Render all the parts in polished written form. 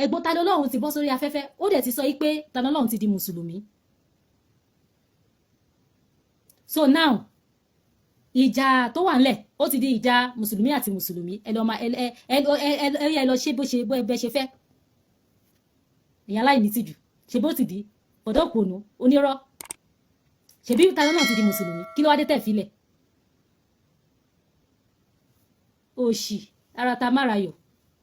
Ẹ̀gbọ́n Tani Olohun ti bọ́ sórí afẹ́fẹ́, ó dẹ̀ ti sọ yí pé Tani Olohun ti di mùsùlùmí. So now, ìjà tó wà ńlẹ̀, ó ti di ìjà mùsùlùmí àti mùsùlùmí. Ẹ lọ máa ẹ ẹ ẹ ẹ ẹ ẹ lọ ṣe bó ṣe bó ẹ ṣe fẹ́. Ìyá aláìní tìjú, ṣe bó ti di bọ̀dọ̀ òpònú onírọ́. Ṣebí Tani Olohun ti di mùsùlùmí, kí ló wá dé tẹ̀ filẹ̀ òṣì ara ta márayọ̀?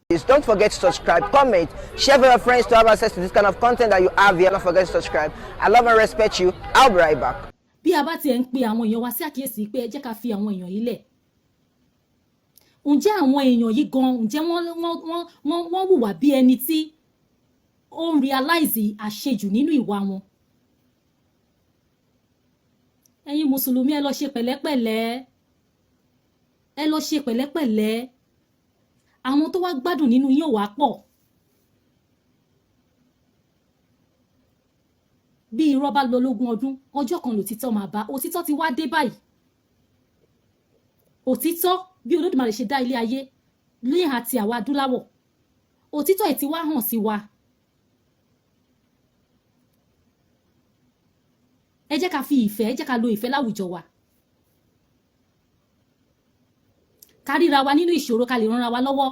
Please don't forget to subscribe, comment, share with your friends to have access to this kind of content that you have here. Don't forget to subscribe. I love and respect you. I'll be right back. Bí a bá tiẹ̀ ń pe àwọn èèyàn wa sí àkíyèsí pé ẹ jẹ́ ká fi àwọn èèyàn yìí lẹ̀, ǹjẹ́ àwọn èèyàn yìí gan, ǹjẹ́ wọ́n hùwà bí ẹni tí ó ń realize àṣejù nínú ìwà wọn? Ẹ̀yin mùsùlùmí, ẹ lọ ṣe pẹ̀lẹ́pẹ̀lẹ́, ẹ lọ ṣe pẹ̀lẹ́pẹ̀lẹ́. Àwọn tó wá gbádùn nínú yín ò wá pọ̀. Bí irọ́ bá lọ lógún ọdún, ọjọ́ kan lòtítọ́ máa bá. Òtítọ́ ti wá dé báyìí. Òtítọ́, bí Olódùmarè ṣe dá ilé ayé ní àti àwa adúláwọ̀, òtítọ́ ẹ̀ ti wá hàn sí wa. Ẹ jẹ́ ká fi ìfẹ́, ẹ jẹ́ ká lo ìfẹ́ láwùjọ wa, ká ríra wa nínú ìṣòro, ká lè ranra wa lọ́wọ́.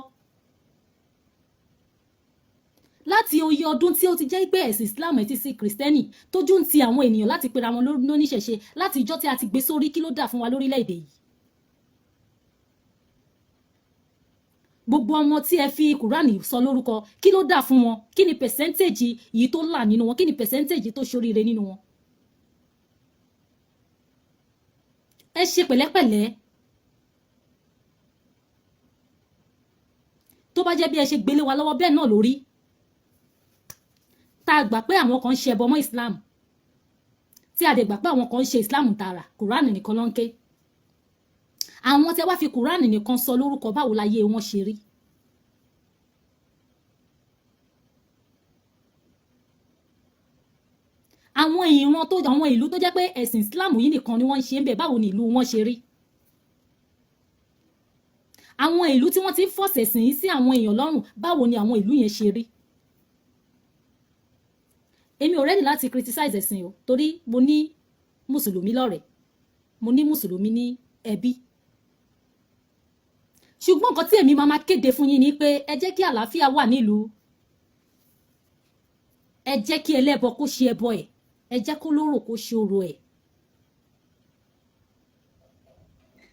Láti oyè ọdún tí ó ti jẹ́ pé ẹ̀sìn Islam àti sí Kristẹni tójú ń ti àwọn ènìyàn láti pera wọn lóníṣẹ̀ṣe, láti ìjọ́ tí a ti gbé sórí, kí ló dà fún wa lórílẹ̀‐èdè yìí? Gbogbo ọmọ tí ẹ fi Kúránì sọ lórúkọ, kí ló dà fún wọn? Kí ni percentage yìí tó là nínú wọn? Kí ni percentage tó ṣoríire nínú wọn? Ẹ ṣe pẹ̀lẹ́pẹ̀lẹ́. Tó bá jẹ́ bí ẹ ṣe gbélé wa lọ́wọ́ bẹ́ẹ̀ náà lórí, tá a gbà pé àwọn kan ń ṣe ẹbọ mọ́ Islam, tí a dẹ̀ gbà pé àwọn kan ń ṣe Islam tààrà, Kùránì nìkan ló ń ké, àwọn tẹ wá fi Kùránì nìkan sọ lórúkọ, báwo láyé wọn ṣe rí? Àwọn ìran tó, àwọn ìlú tó jẹ́ pé ẹ̀sìn Islam yìí nìkan ni wọ́n ń ṣe ń bẹ̀, báwo ni ìlú wọn ṣe rí? Àwọn ìlú tí wọ́n ti ń fọ̀sẹ̀ sìn yín sí àwọn èèyàn lọ́rùn, báwo ni àwọn ìlú yẹn ṣe rí? Èmi ò ready láti criticize ẹ̀sìn o, torí mo ní mùsùlùmí lọ́rẹ̀ẹ́, mo ní mùsùlùmí ní ẹbí. Ṣùgbọ́n nǹkan tí èmi máa máa kéde fún yín ni pé ẹ jẹ́ kí àlàáfíà wà nílùú, ẹ jẹ́ kí ẹlẹ́bọ kó ṣe ẹbọ ẹ̀, ẹ jẹ́ kó lóró kó ṣe orò ẹ̀.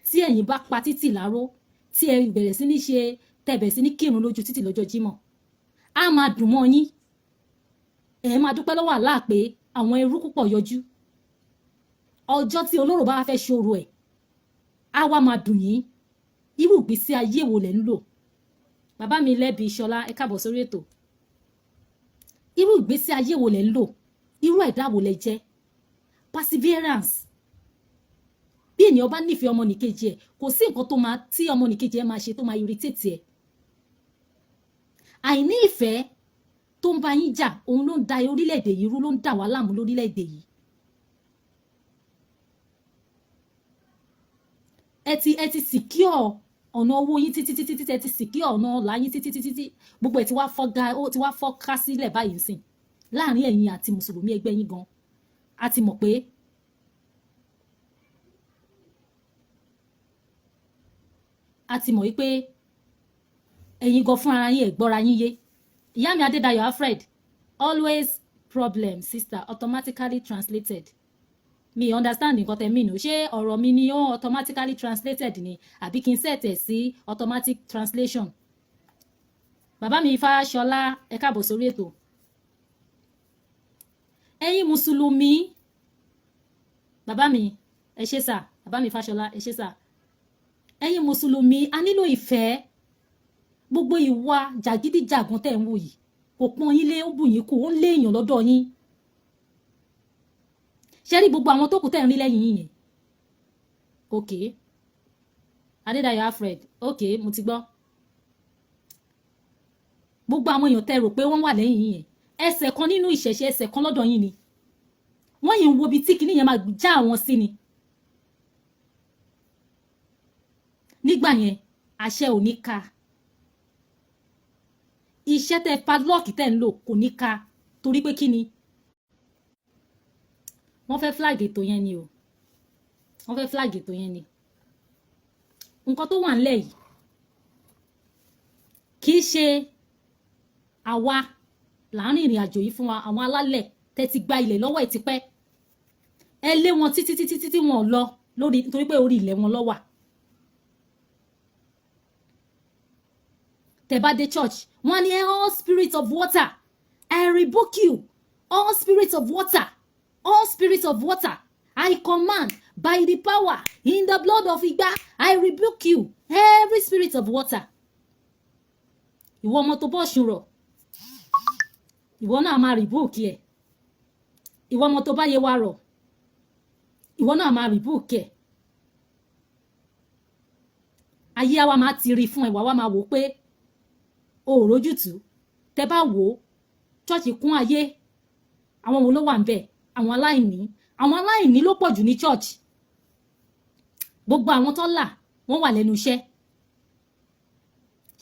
Tí ẹ̀yin bá pa títì láró, tí ẹ bẹ̀rẹ̀ sí ní ṣe, tẹ́ bẹ̀rẹ̀ sí ní kírun lójú títì lọ́jọ́ Jímọ̀, á máa dùn mọ́ yín, ẹ máa dúpẹ́ lọ́wọ́ Allah pé àwọn ẹrú púpọ̀ yọjú. Ọjọ́ tí olóró bá fẹ́ ṣòro ẹ̀, á wá máa dùn yín. Irú ìgbésí ayé wo lẹ̀ ń lò? Bàbá mi lẹ́bi Ṣọlá, ẹ káàbọ̀ sórí ètò. Irú ìgbésí ayé wo lẹ̀ ń lò? Irú ẹ̀dá wo lẹ jẹ́? Perseverance. Bí ènìyàn bá nífẹ̀ẹ́ ọmọnìkejì ẹ̀, kò sí nǹkan tó máa tí ọmọnìkejì ẹ̀ máa ṣe tó máa irritate ẹ̀. Àìní ìfẹ́ tó ń bá yín jà, òun ló ń da orílẹ̀-èdè yìí rú, ló ń dà wá láàmú lórílẹ̀-èdè yìí. Ẹ ti secure ọ̀nà owó yín títí títí títí, ẹ ti secure ọ̀nà ọ̀la yín títí títí títí, gbogbo ẹ̀ ti wá fọ́gá, ó ti wá fọ́ká sílẹ̀ báyìí sìn láàrin ẹ̀yin àti mùsùlùmí ẹgbẹ́ yín gan. A ti mọ̀ pé wípé ẹ̀yin gan fúnra yín ẹ̀ gbọ́ra yín yé. Ìyá mi Adédayọ̀ Alfred, always problem sister, automatically translated. Mi understand nǹkan tẹ́ mean o. Ṣé ọ̀rọ̀ mi ni ó automatically translated ni, àbí kí n set ẹ̀ sí automatic translation? Bàbá mi Fáṣọlá, ẹ káàbọ̀ sórí ètò. Ẹ̀yin mùsùlùmí, bàbá mi, ẹ ṣé sà. Bàbá mi Fáṣọlá, ẹ ṣé sà. Ẹ̀yin mùsùlùmí, a nílò ìfẹ́. Gbogbo ìwà jàgídíjàgan tẹ̀ ń wò yìí kò pọ́n yín lé, ó bù yín kù, ó ń lé èèyàn lọ́dọ̀ yín. Ṣé rí gbogbo àwọn tó kù tẹ̀ ń rí lẹ́yìn yín yẹn? Ok, Adédayọ̀ Alfred, ok, mo ti gbọ́. Gbogbo àwọn èèyàn tẹ́ rò pé wọ́n wà lẹ́yìn yín yẹn, ẹsẹ̀ kan nínú ìṣẹ̀ṣe, ẹsẹ̀ kan lọ́dọ̀ yín ni. Wọ́n yìí ń wo ibi tí kinní yẹn máa já àwọn sí ni. Nígbà yẹn, àṣẹ ò ní ka. Iṣẹ́ tẹ padlock tẹ́ ń lò kò ní ka, torí pé kí ni? Wọ́n fẹ́ flag ètò yẹn ni o, wọ́n fẹ́ flag ètò yẹn ni. Nǹkan tó wà ńlẹ̀ yìí, kì í ṣe àwa láàrin ìrìn àjò yìí fún wa. Àwọn alálẹ̀ tẹ́ ti gba ilẹ̀ lọ́wọ́ ẹ̀ tipẹ́, ẹ lé wọn títí títí títí, wọn ò lọ lórí, nítorí pé orí ilẹ̀ wọn ló wà. Tẹ́ bá dé church, wọ́n ní, "All spirit of water, I rebuke you. All spirit of water, all spirit of water, I command by the power in the blood of Igba, I rebuke you, every spirit of water." Ìwọ ọmọ tó bọ́ ṣùn rọ̀, ìwọ náà máa rebuke ẹ̀. Ìwọ ọmọ tó bá yẹ wa rọ̀, ìwọ náà máa rebuke ẹ̀. Ayé wa máa ti rí fún ẹ, wà wá máa wò pé o ò rójútùú. Tẹ bá wò ó, church kún ayé. Àwọn wo ló wà ń bẹ̀? Àwọn aláìní. Àwọn aláìní ló pọ̀ jù ní church. Gbogbo àwọn tó là, wọ́n wà lẹ́nu iṣẹ́.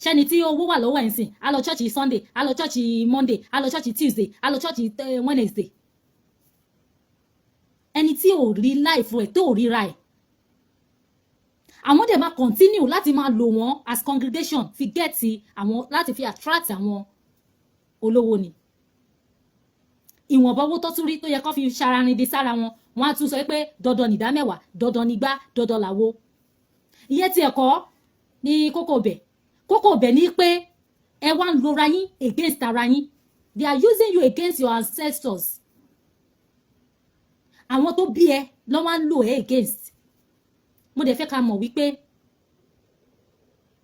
Ṣẹ́ni tí owó wà lọ́wọ́ ẹ̀ ń sìn á lọ church Sunday, á lọ church Monday, á lọ church Tuesday, á lọ church Wednesday. Ẹni tí ò rí life ẹ̀, tó ò ríra ẹ̀, àwọn dẹ̀ máa continue láti máa lò wọ́n as congregation fi get àwọn, láti fi attract àwọn olówó ni. Ìwọ̀nba owó tó tún rí tó yẹ kó fi ṣararin di sára wọn, wọn á tún sọ pé dandan ní ìdámẹ́wàá, dandan ní gbá, dandan làwo. Ìyẹn ti ẹ̀kọ́ ní kókó bẹ̀. Kókó bẹ̀ ní pé ẹ wá ń lora yín against ara yín. They are using you against your ancestors. Àwọn tó bí ẹ lọ́ wá ń lò ẹ́ against. Mo dẹ̀ fẹ́ ká mọ̀ wípé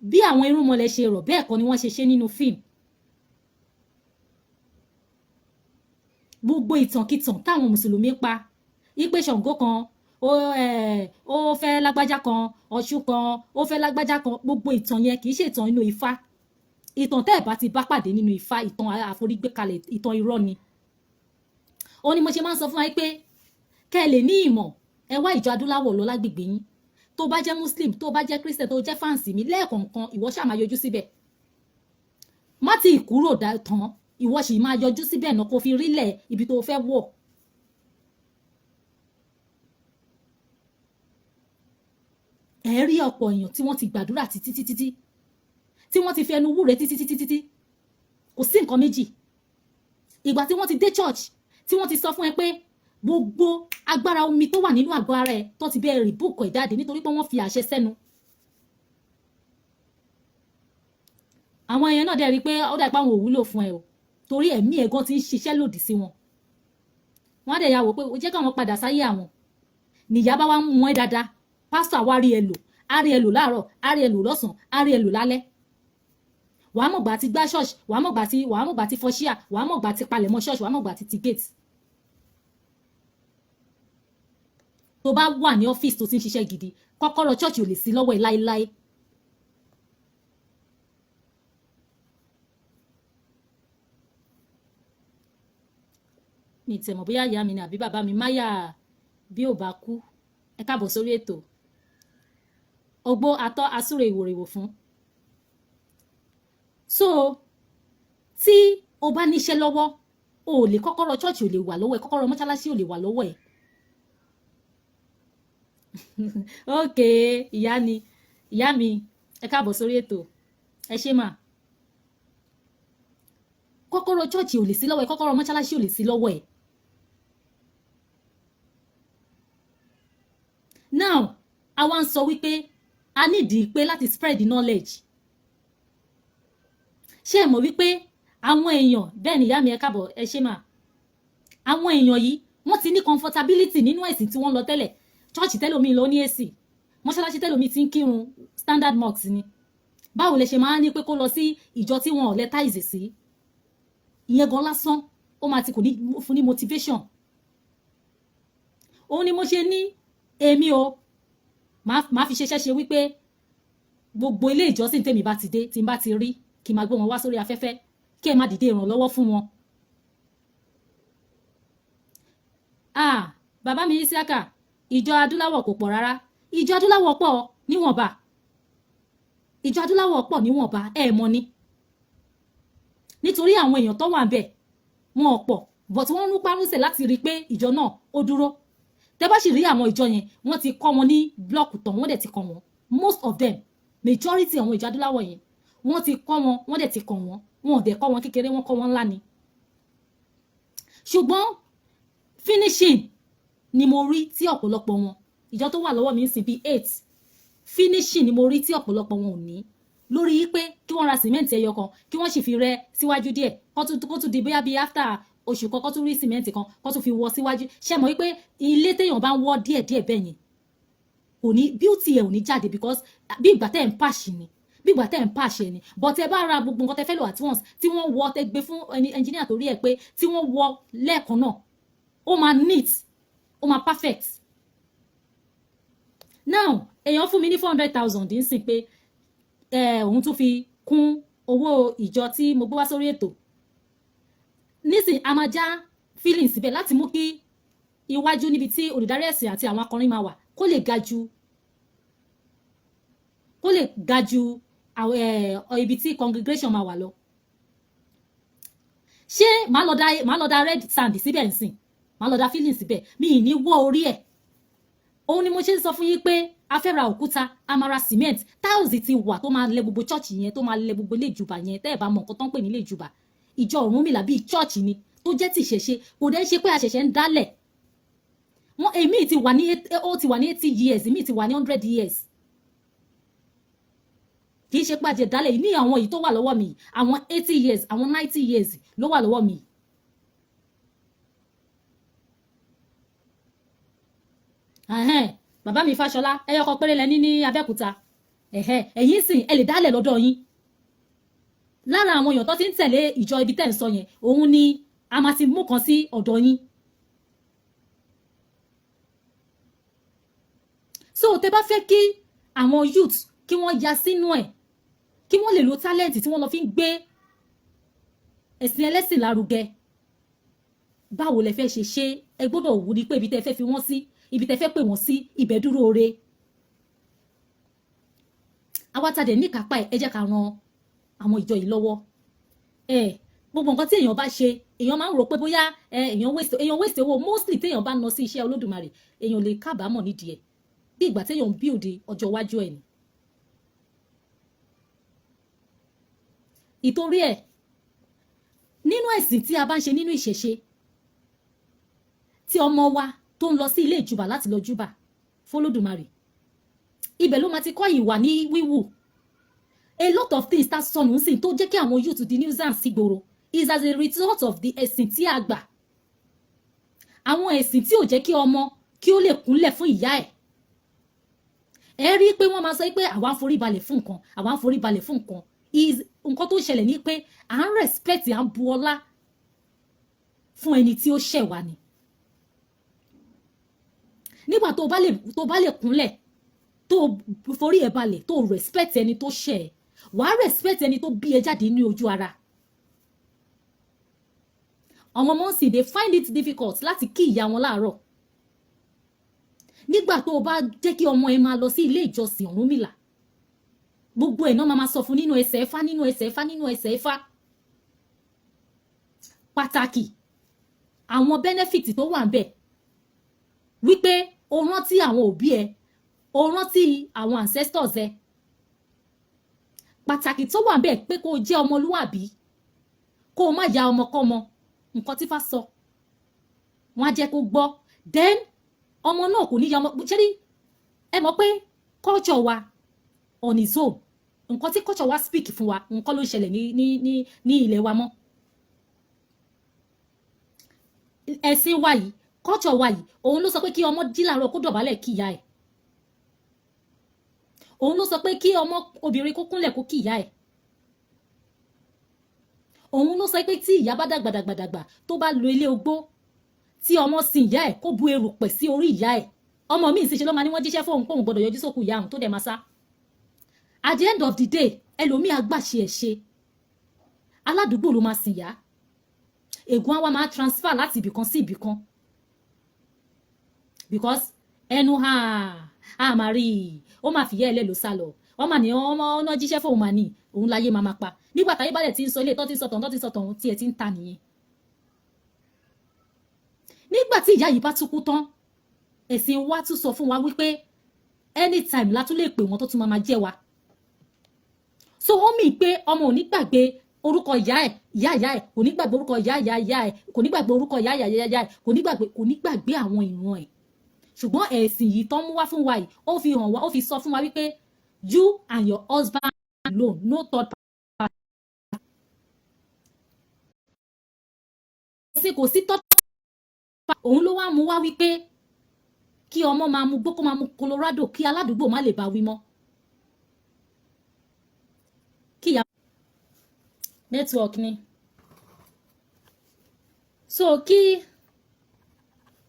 bí àwọn irúnmọlẹ̀ ṣe rọ̀, bẹ́ẹ̀ kọ́ ni wọ́n ṣe ṣe nínú fíìmù. Gbogbo ìtànkìtàn táwọn mùsùlùmí pa ipe Ṣàngó kan ó fẹ́ lágbájá kan, Ọ̀ṣun kan ó fẹ́ lágbájá kan, gbogbo ìtàn yẹn kì í ṣe ìtàn inú Ifá. Ìtàn tẹ́ ẹ̀ bá ti bá pàdé nínú Ifá, ìtàn àforígbékalẹ̀, ìtàn irọ́ ni. Ó ní mo ṣe máa ń sọ fún wa pé kẹ́ ẹ lè ní ìmọ̀, ẹ wá ìjọ adúláwọ̀ lọ lágbègbè yín. Tó bá jẹ́ Muslim, tó bá jẹ́ Christian, tó jẹ́ fans mi, lẹ́ẹ̀kọ̀ọ̀kan ìwọ ṣáà máa yọjú síbẹ̀. Má ti kúrò tán, ìwọ sì máa yọjú síbẹ̀ náà, kó fi rílẹ̀ ibi tó fẹ́ wọ̀. Ẹ rí ọ̀pọ̀ èèyàn tí wọ́n ti gbàdúrà títí títí tí tí wọ́n ti fi ẹnu wúre títí títí títí, kò sí nǹkan méjì. Ìgbà tí wọ́n ti dé church, tí wọ́n ti sọ fún ẹ pé gbogbo agbára omi tó wà nínú àgọ́ ara ẹ tó ti bẹ́ẹ̀ rí búùkù ẹ̀ jáde, nítorí pé wọ́n fi àṣẹ sẹ́nu. Àwọn èèyàn náà dẹ̀ rí i pé ó dà pé àwọn ò wúlò fún ẹ o, torí ẹ̀mí ẹ̀ gan ti ń ṣiṣẹ́ lòdì sí wọn. Wọ́n á dẹ̀ yà wò pé ó jẹ́ káwọn padà sáyé àwọn. Nìyá bá wá ń mú ẹ dáadáa, pásítọ̀ àwa rí ẹ lò, á rí ẹ lò láàárọ̀, á rí ẹ lò lọ́sàn-án, á rí ẹ lò lálẹ́. Wàá mọ̀gbà tí gbá ṣọ́ọ̀ṣì, wàá mọ̀gbà tí fọṣíà, wàá mọ̀gbà tí palẹ̀mọ́ ṣọ́ọ̀ṣì, wàá mọ̀gbà tí ti gate. Tó bá wà ní ọ́fíìsì tó ti ń ṣiṣẹ́ gidi, kọ́kọ́rọ́ ṣọ́ọ̀ṣì ò lè sí lọ́wọ́ ẹ̀ láéláé. Mi tẹ̀ mọ̀ bóyá ìyá mi ni àbí bàbá mi máyà bí ò bá kú. Ẹ káàbọ̀ sórí ètò. Ogbó atọ́ asúre ìwòrìwò fún. So tí o bá níṣẹ́ lọ́wọ́, o ò lè, kọ́kọ́rọ́ ṣọ́ọ̀ṣì ò lè wà lọ́wọ́ ẹ̀, kọ́kọ́rọ́ mọ́ṣáláṣí ò lè wà lọ́wọ́ ẹ̀. Ok, ìyá ni ìyá mi, ẹ káàbọ̀ sórí ètò, ẹ ṣé mà. Kọ́kọ́rọ́ ṣọ́ọ̀ṣì ò lè sí lọ́wọ́ ẹ̀, kọ́kọ́rọ́ mọ́ṣáláṣí ò lè sí lọ́wọ́ ẹ̀. Now, àwa ń sọ wípé a nídìí pé láti spread the knowledge. Ṣé ẹ mọ̀ wípé àwọn èèyàn, bẹ́ẹ̀ ni ìyá mi, ẹ káàbọ̀, ẹ ṣé mà. Àwọn èèyàn yìí, wọ́n ti ní comfortability nínú ẹ̀sìn tí wọ́n lọ tẹ́lẹ̀. Church tẹ́lómi lọ ní AC, mọ́ṣáláṣí tẹ́lómi ti ń kírun standard mosque ni. Báwo lẹ ṣe máa ń ní pé kó lọ sí ìjọ tí wọn ò lẹ tiles sí? Ìyẹn gan lásán, ó máa ti kò ní fún ní motivation. Òun ni mo ṣe ní èmi o máa fi ṣeṣẹ́ ṣe wípé gbogbo ilé ìjọsìn tèmi bá ti dé, tí n bá ti rí, kí n máa gbé wọn wá sórí afẹ́fẹ́, kí ẹ má dìde ìrànlọ́wọ́ fún wọn. Ah, bàbá mi Isiaka, ìjọ adúláwọ̀ kò pọ̀ rárá. Ìjọ adúláwọ̀ pọ̀ níwọ̀nba, ìjọ adúláwọ̀ pọ̀ níwọ̀nba, ẹ mọ̀ ni. Nítorí àwọn èèyàn tó wà ńbẹ̀ wọn ò pọ̀, but wọ́n ń rúpa-rúsẹ̀ láti rí i pé ìjọ náà ó dúró. Tẹ́ bá sì rí àwọn ìjọ yẹn, wọ́n ti kọ́ wọn ní block tán, wọ́n dẹ̀ ti kọ́ wọn. Most of them, majority àwọn ìjọ adúláwọ̀ yẹn, wọ́n ti kọ́ wọn, wọ́n dẹ̀ ti kọ́ wọn. Wọn ò dẹ̀ kọ́ wọn kékeré, wọ́n kọ́ wọn ńlá ni. Ṣùgbọ́n finishing ni mo rí tí ọ̀pọ̀lọpọ̀ wọn. Ìjọ tó wà lọ́wọ́ mi ń sìn bíi eight, finishing ni mo rí tí ọ̀pọ̀lọpọ̀ wọn ò ní, lórí pé kí wọ́n ra sìmẹ́ǹtì ẹyọ kan, kí wọ́n sì fi rẹ́ síwájú díẹ̀, kó tún di bóyá bíi after oṣù kan, kó tún rí sìmẹ́ǹtì kan, kó tún fi wọ́ síwájú. Ṣé mọ̀ wípé ilé téèyàn bá ń wọ́ díẹ̀díẹ̀ bẹ́ẹ̀ yẹn, kò ní beauty ẹ̀, ò ní jáde, because bí ìgbà tẹ́ ẹ̀ ń pàṣẹ ni, bí ìgbà tẹ́ ẹ̀ ń pàṣẹ ni. But ẹ bá ra gbogbo nǹkan tẹ́ fẹ́ lò at once, tí wọ́n wọ́, tẹ́ gbé fún ẹni engineer tó rí ẹ pé tí wọ́n wọ́ lẹ́ẹ̀kan náà, ó máa neat, ó máa perfect. Now, èèyàn fún mi ní 400,000 ń sìn pé òun tún fi kún owó ìjọ tí mo gbé wá sórí ètò nísìn. A máa já filling síbẹ̀ láti mú kí iwájú níbi tí olùdarí ẹ̀sìn àti àwọn akọrin máa wà kó lè ga ju ibi tí congregation máa wà lọ. Ṣé màá lọ da red sand síbẹ̀ nsìn, màá lọ da filling síbẹ̀, mi ì ní wọ́ orí ẹ̀? Òun ni mo ṣe ń sọ fún yín pé a fẹ́ ra òkúta, a máa ra cement, tiles ti wà tó máa lẹ gbogbo church yẹn, tó máa lẹ gbogbo ilé ìjùbà yẹn. Tẹ́ ẹ̀ bá mọ nǹkan tó ń pè ní ilé ìjùbà, ìjọ Ọ̀rúnmìlà bíi church ni tó jẹ́ ti ìṣẹ̀ṣe. Kò dẹ́ ṣe pé a ṣẹ̀ṣẹ̀ ń dálẹ̀ wọn. Èmi ti wà ní, ó ti wà ní 80 years, èmi ti wà ní 100 years. Kì í ṣe pé àjẹ dálẹ̀ ní. Àwọn èyí tó wà lọ́wọ́ mi, àwọn 80 years, àwọn 90 years ló wà lọ́wọ́ mi. Bàbá mi Fáṣọlá, ẹyọ kan péré lẹní ní Abẹ́òkúta. Ẹ̀yin sìn ẹ lè dálẹ̀ lọ́dọ̀ yín. Lára àwọn èèyàn tó ti ń tẹ̀lé ìjọ ibi tẹ́ ń sọ yẹn, òun ni a máa ti mú kan sí ọ̀dọ̀ yín. So tẹ́ bá fẹ́ kí àwọn youth kí wọ́n ya sínú ẹ̀, kí wọ́n lè lo talent tí wọ́n lọ fi ń gbé ẹ̀sìn ẹlẹ́sìn lárugẹ, báwo lẹ fẹ́ ṣe ṣe? Ẹ gbọ́dọ̀ wù ní pé ibi tẹ́ fẹ́ fi wọ́n sí, ibi tẹ́ fẹ́ pè wọ́n sí, ibẹ̀ dúró re. Àwa tá dẹ̀ níkápá ẹ̀, ẹ jẹ́ ká ran àwọn ìjọ yìí lọ́wọ́. Ẹ gbogbo nǹkan tí èèyàn bá ṣe, èèyàn máa ń rò pé bóyá èèyàn waste owó. Mostly, téèyàn bá ná sí iṣẹ́ Olódùmarè, èèyàn lè kábàámọ̀ nídìí ẹ̀, bí ìgbà téèyàn ń build ọjọ́ iwájú ẹ̀ ni. Ìtorí ẹ̀, nínú ẹ̀sìn tí a bá ń ṣe, nínú ìṣẹ̀ṣe, tí ọmọ wa tó ń lọ sí ilé ìjúbà láti lọ júbà f'Olódùmarè, ibẹ̀ ló máa ti kọ́ ìwà ní wíwù. A lot of things tá sọnù sí, tó jẹ́ kí àwọn youth di nuisance sígboro, is as a result of the ẹ̀sìn tí a gbà, àwọn ẹ̀sìn tí ò jẹ́ kí ọmọ kí ó lè kúnlẹ̀ fún ìyá ẹ̀. Ẹ rí i pé wọ́n máa sọ pé àwa ń forí balẹ̀ fún nǹkan, àwa ń forí balẹ̀ fún nǹkan. Is nǹkan tó ń ṣẹlẹ̀ ní pé à ń respect, à ń bu ọlá fún ẹni tí ó ṣẹ̀ wá ni. Nígbà tó bá lè kúnlẹ̀, tó forí ẹ̀ balẹ̀, tó respect ẹni tó ṣẹ̀ ẹ́, wàá respect ẹni tó bí ẹ jáde ní ojú ara. Àwọn ọmọ sì, they find it difficult láti kí ìyá wọn láàárọ̀. Nígbà tó o bá jẹ́ kí ọmọ ẹ máa lọ sí ilé ìjọsìn Ọ̀rúnmìlà, gbogbo ẹ̀ náà máa sọ fún nínú ẹsẹ̀ Ifá, nínú ẹsẹ̀ Ifá, nínú ẹsẹ̀ Ifá. Pàtàkì àwọn benefit tó wà ńbẹ̀, wípé o rántí àwọn òbí ẹ, o rántí àwọn ancestors ẹ. Pàtàkì tó wà ńbẹ̀ pé kó o jẹ́ ọmọlúwàbí, kó o má ya ọmọkọ́mọ. Nǹkan tí Ifá sọ, wọ́n á jẹ́ kó gbọ́. Then ọmọ náà kò ní ya ọmọ. Ṣé ní ẹ mọ̀ pé culture wa on its own, nǹkan tí culture wa speak fún wa, nǹkan ló ń ṣẹlẹ̀ ní ilẹ̀ wa mọ́. Ẹ̀sìn wa yìí, culture wa yìí, òun ló sọ pé kí ọmọ jí làárọ̀, kó dọ̀bálẹ̀ kí ìyá ẹ̀. Òun ló sọ pé kí ọmọ obìnrin kó kúnlẹ̀, kó kí ìyá ẹ̀. Òun ló sọ pé tí ìyá bá dàgbà dàgbà dàgbà, tó bá lo ilé ogbó, tí ọmọ sin ìyá ẹ̀, kó bu erùpẹ̀ sí orí ìyá ẹ̀. Ọmọ mi ìsìnṣe ló máa ní wọ́n jíṣẹ́ fóun kóun gbọ́dọ̀ yọjú sókù ìyá òun, tó dẹ̀ máa sá. At the end of the day, ẹlòmíì àgbàṣe ẹ̀ ṣe, aládùúgbò ló máa sìn yá. Ègún àwa máa transfer láti ibìkan sí ibìkan, because ẹnu ha a máa rí i, ó máa fìyà ẹ lẹ́ ló sá lọ. Ọmọ ní ọmọ ọ̀nà jíṣẹ́ fóun mà ní òun láyé máa ma pa. Nígbà táyé bá dẹ̀ ti ń sọ ilé tó ti ń sọ tọ̀hún, tó ti ń sọ tọ̀hún, tí ẹ ti ń ta nìyẹn. Nígbà tí ìyá yìí bá tún kú tán, ẹ̀sìn wa tún sọ fún wa wípé anytime la tún lè pè wọ́n tó tún máa ma jẹ́ wa. So ó mì pé ọmọ ò ní gbàgbé orúkọ ìyá ẹ̀, ìyá ìyá ẹ̀, kò ní gbàgbé orúkọ ìyá ìyá ìyá ẹ̀, kò ní gbàgbé orúkọ ìyá ìyá ìyá ìyá ẹ̀, kò ní gbàgbé àwọn ìran ẹ̀. Ṣùgbọ́n ẹ̀sìn yìí tán mú wá fún wa yìí, ó fi hàn wá, ó fi sọ fún wa wípé you and your husband alone, no third party. Ẹ̀sìn kò sí third party. Òun ló wá mú wá wípé kí ọmọ máa mu gbó, kó máa mu Colorado, kí aládùúgbò má lè bá wí mọ́, kí ìyá network ni. So kí,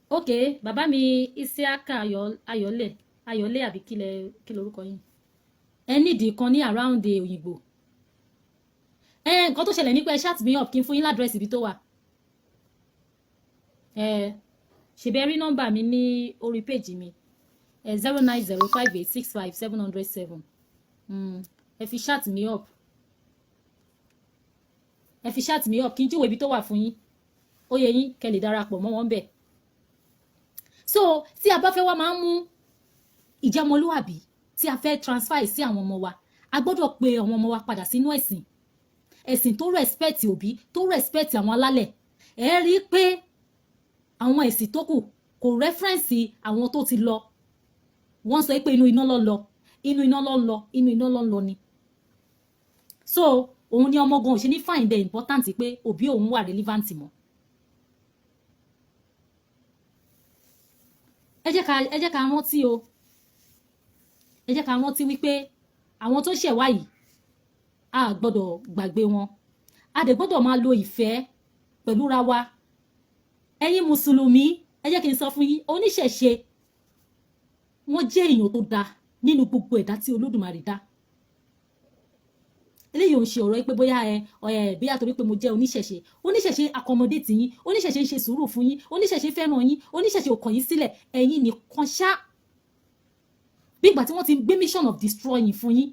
ok, bàbá mi Isiaka Ayọ̀lẹ̀, Ayọ̀lẹ̀, àbí kílẹ̀ kí lorúkọ yín? Ẹ nídìí kan ní around Òyìnbó. Ẹ nǹkan tó ṣẹlẹ̀ nípa ẹ, chat me up kí n fún yín ládírẹ́sì ibi tó wà. Ẹ ṣèbẹ̀ rí nọ́mbà mi ní orí péjì mi, ẹ 09058657007. Ẹ fi chat me up, ẹ fi chat me up kí n júwèé ibi tó wà fún yín. Ó yẹ yín kẹ́ lè darapọ̀ mọ́ wọn bẹ́ẹ̀. So tí a bá fẹ́ wá máa ń mú ìjẹ́mọlúwàbí tí a fẹ́ transfer sí àwọn ọmọ wa, a gbọ́dọ̀ pe àwọn ọmọ wa padà sínú ẹ̀sìn, ẹ̀sìn tó respect òbí, tó respect àwọn alálẹ̀. Ẹ rí i pé àwọn ẹ̀sìn tó kù kò reference àwọn tó ti lọ. Wọ́n sọ pé inú iná ló lọ, inú iná ló lọ, inú iná ló lọ ni. So òun ni ọmọ gan ò ṣe ní find it important pé òbí òun wà relevant mọ́. Ẹ jẹ́ ká rántí o, ẹ jẹ́ ká rántí wípé àwọn tó ṣẹ̀ wá yìí, a gbọ́dọ̀ gbàgbé wọn. A dẹ̀ gbọ́dọ̀ máa lo ìfẹ́ pẹ̀lú ra wa. Ẹ̀yin mùsùlùmí, ẹ jẹ́ kí n sọ fún yín, oníṣẹ̀ṣe, wọ́n jẹ́ èèyàn tó dáa nínú gbogbo ẹ̀dá tí Olódùmarè dá. Eléyìí ò ń ṣe ọ̀rọ̀ pé bóyá ẹ ẹ bóyá torí pé mo jẹ́ oníṣẹ̀ṣe. Oníṣẹ̀ṣe accommodate yín, oníṣẹ̀ṣe ń ṣe sùúrù fún yín, oníṣẹ̀ṣe fẹ́ràn yín, oníṣẹ̀ṣe ò kọ̀ yín sílẹ̀. Ẹ̀yin nìkan ṣá, bí ìgbà tí wọ́n ti gbé mission of destroying fún yín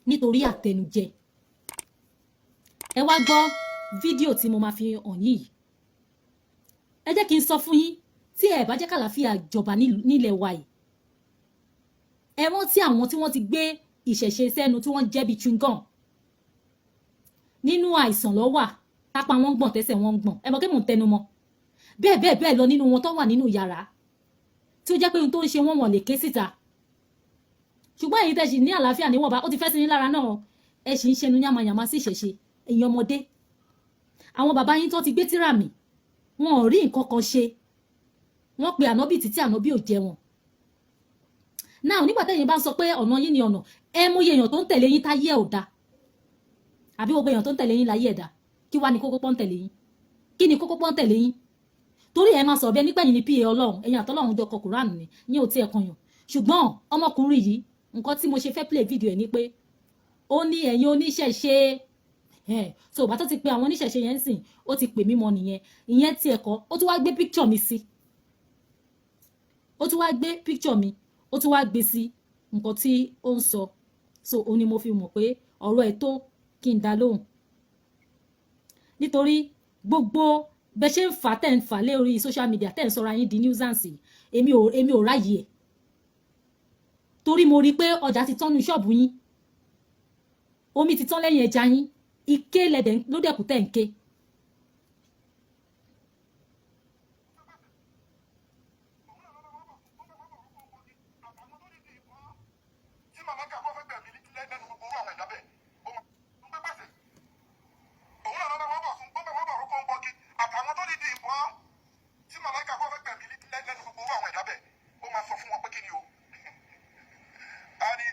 nítorí àtẹnujẹ. Ẹ wá gbọ́ fídíò tí mo máa fi hàn yín yìí. Ẹ jẹ́ kí n sọ fún yín, tí ẹ bá jẹ́ kàlàáfíà jọba nílẹ̀ wa yìí, ẹ rántí àwọn tí wọ́n ti gbé ìṣẹ̀ṣe sẹ́nu, tí wọ́n jẹ́ bíi chewing gum. Nínú àìsàn ló wà, tápá wọn ń gbọ̀n, tẹ́sẹ̀ wọn ń gbọ̀n. Ẹ mọ̀ kí mò ń tẹnu mọ́ bẹ́ẹ̀ bẹ́ẹ̀ bẹ́ẹ̀ lọ nínú wọn tó wà nínú yàrá, tí ó jẹ́ pé ohun tó ń ṣe wọ́n, wọ́n lè ké síta. Ṣùgbọ́n èyí tẹ́ sì ní àlàáfíà níwọ̀nba, ó ti fẹ́ sí ní lára náà, ẹ sì ń ṣẹnu yàmàyàmá sí ìṣẹ̀ṣe. Ẹ̀yin ọmọdé, àwọn bàbá yín tó ti gbé tírà mì, wọn ò rí nǹkan kan ṣe. Wọ́n pe ànábì títí, ànábì ò jẹ wọn náà. Nígbà tẹ́yìn bá ń sọ pé ọ̀nà yín ni ọ̀nà, ẹ mú iye èèyàn tó ń tẹ̀lé yín táyé ẹ̀ ò da, àbí gbogbo èèyàn tó ń tẹ̀lé yín láyé ẹ̀dá? Kí wá ní kókó pọ́n tẹ̀lé yín? Kí ni kókó pọ́n tẹ̀lé yín? Torí ẹ máa sọ̀rọ̀ bí ẹni pẹ̀yìn ní pa Ọlọ́run, ẹ̀yin àtọ́lọ́run jọ kọ Kùránì ni yín ò tiẹ̀ kan yàn. Ṣùgbọ́n ọmọkùnrin yìí, nǹkan tí mo ṣe fẹ́ play video ẹ̀ ni pé ó ní ẹ̀yin oníṣẹ̀ṣe ẹ̀. So ìgbà tó ti pe àwọn oníṣẹ̀ṣe yẹn ń sìn, ó ti pè mí mọ́ nìyẹn. Ìyẹn ti ẹ̀kọ́, ó tún wá gbé picture mi sí, ó tún wá gbé picture mi, ó tún wá gbé sí nǹkan tí ó ń sọ. So òun ni mo fi mọ̀ pé ọ̀rọ̀ ẹ̀ tó kí n dá lóhùn, nítorí gbogbo bẹ ṣe ń fà, tẹ̀ ń fà lórí social media, tẹ̀ ń sọra yín di nuisance, èmi ò ráyè ẹ̀, torí mo rí i pé ọjà ti tán ní ṣọ́ọ̀bù yín, omi ti tán lẹ́yìn ẹja yín, ike lẹ́dẹ̀ ló dẹ̀kú tẹ̀ ń ké. Tí màláìka bọ́ fẹ́ gbẹ̀mí lẹ́nu gbogbo orú àwọn ẹ̀dá bẹ́ẹ̀, ó máa ń gbé pèsè. Òun náà lọ́wọ́ bọ̀ fún gbọ́dọ̀ wọ́n bọ̀ rúkọ ń bọ́gi àtàwọn tó dìde ìbọn. Tí màláìka bọ́ fẹ́ gbẹ̀mí lẹ́nu gbogbo orú àwọn ẹ̀dá bẹ́ẹ̀, ó máa sọ fún wọn pé kí ni o. A ní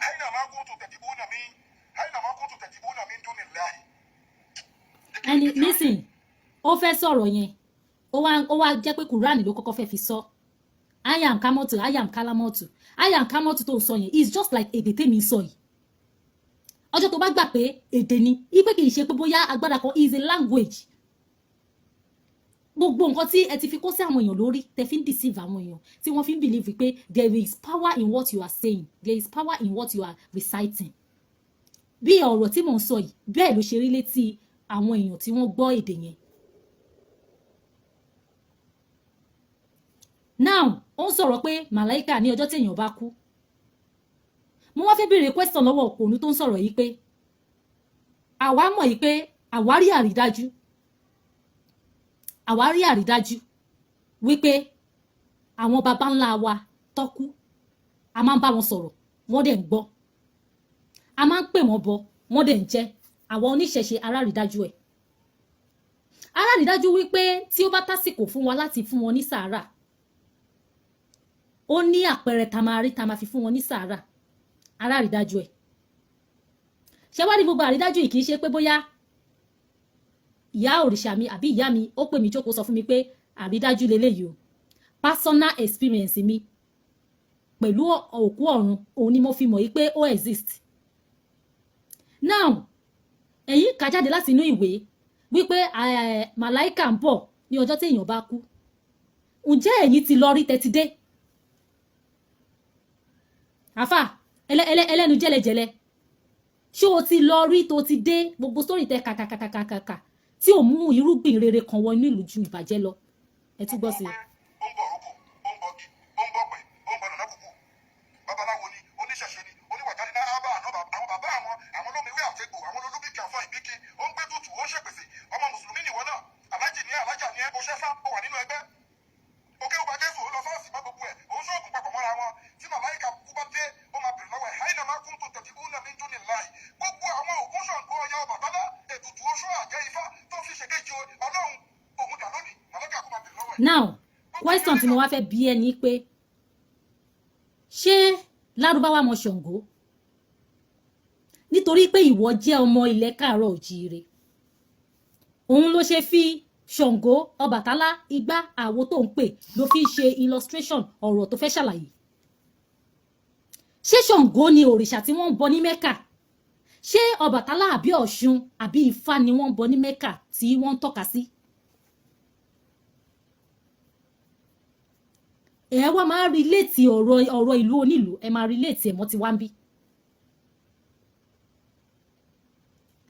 أين ما كنتم تتبعون من أين ما كنتم تتبعون من دون الله. Ẹni nísìn ó fẹ́ sọ̀rọ̀ yẹn, ó wá jẹ́ pé Kùránì ló kọ́kọ́ fẹ́ fi sọ. Ayam kamotu, ayam kalamotu, ayam kamotu tó ń sọ yẹn is just like èdè tèmi ń sọ yìí. Ọjọ́ tó bá gbà pé èdè ni, ipe kì í ṣe pé bóyá agbára kan, is a language. Gbogbo nǹkan tí ẹ ti fi kó sí àwọn èèyàn lórí, tẹ fi ń deceive àwọn èèyàn, tí wọ́n fi ń believe pé there is power in what you are saying, there is power in what you are reciting. Bí ọ̀rọ̀ tí mò ń sọ yìí, bẹ́ẹ̀ ló ṣe rí létí àwọn èèyàn tí wọ́n gbọ́ èdè yẹn. Now, ó ń sọ̀rọ̀ pé màláìkà ní ọjọ́ tí èèyàn bá kú. Mo wá fẹ́ béèrè question lọ́wọ́ òpònú tó ń sọ̀rọ̀ yìí pé àwa mọ̀ yìí pé àwárí àrídájú wípé àwọn baba ńlá wa tó kú, a máa ń bá wọn sọ̀rọ̀, wọ́n dẹ̀ ń gbọ́. A máa ń pè wọ́n bọ, wọ́n dẹ̀ ń jẹ́. Àwọn oníṣẹ̀ṣe aráàrídájú ẹ̀, aráàrídájú wípé tí ó bá tásìkò fún wa láti fún wọn ní sàárà, ó ní àpẹẹrẹ tá máa rí tá máa fi fún wọn ní sàárà. Aráàrídájú ẹ̀. Ṣé wá ní gbogbo àrídájú yìí, kì í ṣe pé bóyá ìyá òrìṣà mi àbí ìyá mi ó pè mí jókòó, sọ fún mi pé àrídájú leléyìí o. Personal experience mi pẹ̀lú òkú ọ̀run, òun ni mo fi mọ̀ yí pé ó exist. Now, ẹ̀yin kà jáde láti inú ìwé wípé màláìkà ń bọ̀ ní ọjọ́ tí èèyàn bá kú. Ǹjẹ́ ẹ̀yin ti lọ rí tẹ́tí dé? Àfà ẹlẹ́nu jẹ́lẹjẹ̀lẹ, ṣé o ti lọ rí tó ti dé? Gbogbo sórí tẹ kàkàkàkàkàkà tí ò mú irúgbìn rere kan wọ inú ìlú ju ìbàjẹ́ lọ. Ẹ tún gbọ́ sí i. Ó ń bọ òrókò, ó ń bọgi, ó ń bọ̀pẹ̀, ó ń bọ nànà kúkú. Babaláwo ni, oníṣẹ̀ṣe ni, oníwàjáde náà bá àná àwọn bàbá àwọn olómiwé àtẹ̀gbò, àwọn olólùbíkì àfọ ìbíkí. Ó ń gbé tutù, ó ń ṣèpèsè. Ọmọ mùsùlùmí nìwọ náà, alájì ní, alájà ní ẹ, ó ṣẹ́fá, ó wà nínú ẹgbẹ́ òkè ọba Jésù, ó lọ sọ́ọ̀sì mọ́ gbogbo ẹ̀, ó ń ṣoògùn papọ̀ mọ́ra wọn. Tí màláìka kú bá dé, ó máa bèrè lọ́wọ́ ẹ̀, àyìnà máa kún tó tẹ̀tí kú náà ní dúnì láì gbogbo àwọn ògùn, Ṣàngó, Ọya, Ọbàtálá, ètùtù, oṣó, àjẹ́, Ifá tó fi ṣèkejì Ọlọ́run òun dà lónìí, màláìka kú máa bèrè lọ́wọ́ ẹ̀. Now, question tí mo wá fẹ́ bi ẹ́ ni pé, ṣé Lárúbáwá mọ Ṣàngó? Nítorí pé ìwọ jẹ́ ọmọ ilẹ̀ káàárọ̀ òjíire, òun ló ṣe fi Ṣàngó, Ọbàtálá, igbá àwo tó ń pè ló fi ń ṣe illustration ọ̀rọ̀ tó fẹ́ ṣàlàyé. Ṣé Ṣàngó ni òrìṣà tí wọ́n ń bọ ní Mẹ́kà? Ṣé Ọbàtálá àbí Ọ̀ṣun àbí Ifá ni wọ́n ń bọ ní Mẹ́kà tí wọ́n ń tọ́ka sí? Ẹ wá máa relate ọ̀rọ̀ ìlú onílùú, ẹ máa relate ẹ̀ mọ́ ti wá ń bí.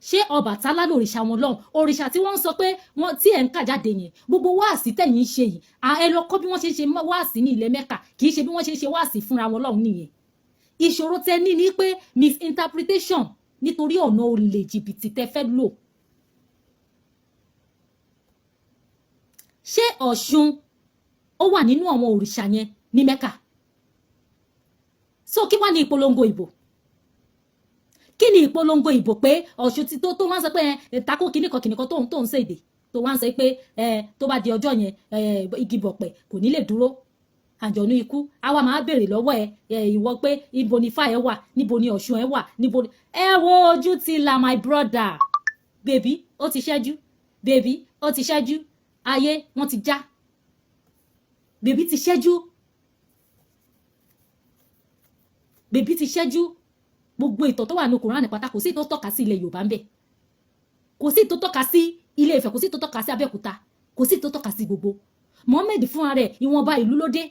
Ṣé Ọbàtálá lòrìṣà wọn lọ́hùn, òrìṣà tí wọ́n ń sọ pé wọ́n tí ẹ̀ ń kà jáde yẹn? Gbogbo wáàsí tẹ̀yìn ń ṣe yìí, ẹ lọ kọ́ bí wọ́n ṣe ń ṣe wáàsí ní ilẹ̀ Mẹ́kà. Kì í ṣe bí wọ́n ṣe ń ṣe wáàsí fúnra wọn lọ́hùn nìyẹn. Ìṣòro tẹ ní ni pé misinterpretation, nítorí ọ̀nà olè jìbìtì tẹ fẹ́ lò. Ṣé Ọ̀ṣun ó wà nínú àwọn òrìṣà yẹn ní Mẹ́kà? So kí wá ní ìpolongo ìbò? Kí ni ìpolongo ìbò pé Ọ̀ṣun ti tó wá ń sọ pé ẹ tako kìnnìkan kìnnìkan tó ń ṣèdè, tó wá ń sọ pé ẹ tó bá di ọjọ́ yẹn, ẹ igi bọ̀pẹ̀ kò ní lè dúró, àjọ̀nú ikú àwa máa béèrè lọ́wọ́ ẹ ìwọ pé ibo ni ifá ẹ wà, níbo ni Ọ̀ṣun ẹ wà, níbo ni ẹ wo? Ojú ti là, my brother. Baby, ó ti ṣẹ́jú. Baby, ó ti ṣẹ́jú. Ayé wọ́n ti já. Baby ti ṣẹ́jú. Baby ti ṣẹ́jú. Gbogbo ìtàn tó wà ní Kùránì pátá, kò sí tó tọ́ka sí ilẹ̀ Yorùbá ń bẹ̀, kò sí tó tọ́ka sí Ilé Ifẹ̀, kò sí tó tọ́ka sí Abẹ́òkúta, kò sí tó tọ́ka sí gbogbo. Mohammed fúnra rẹ̀, ìwọ̀nba ìlú ló dé.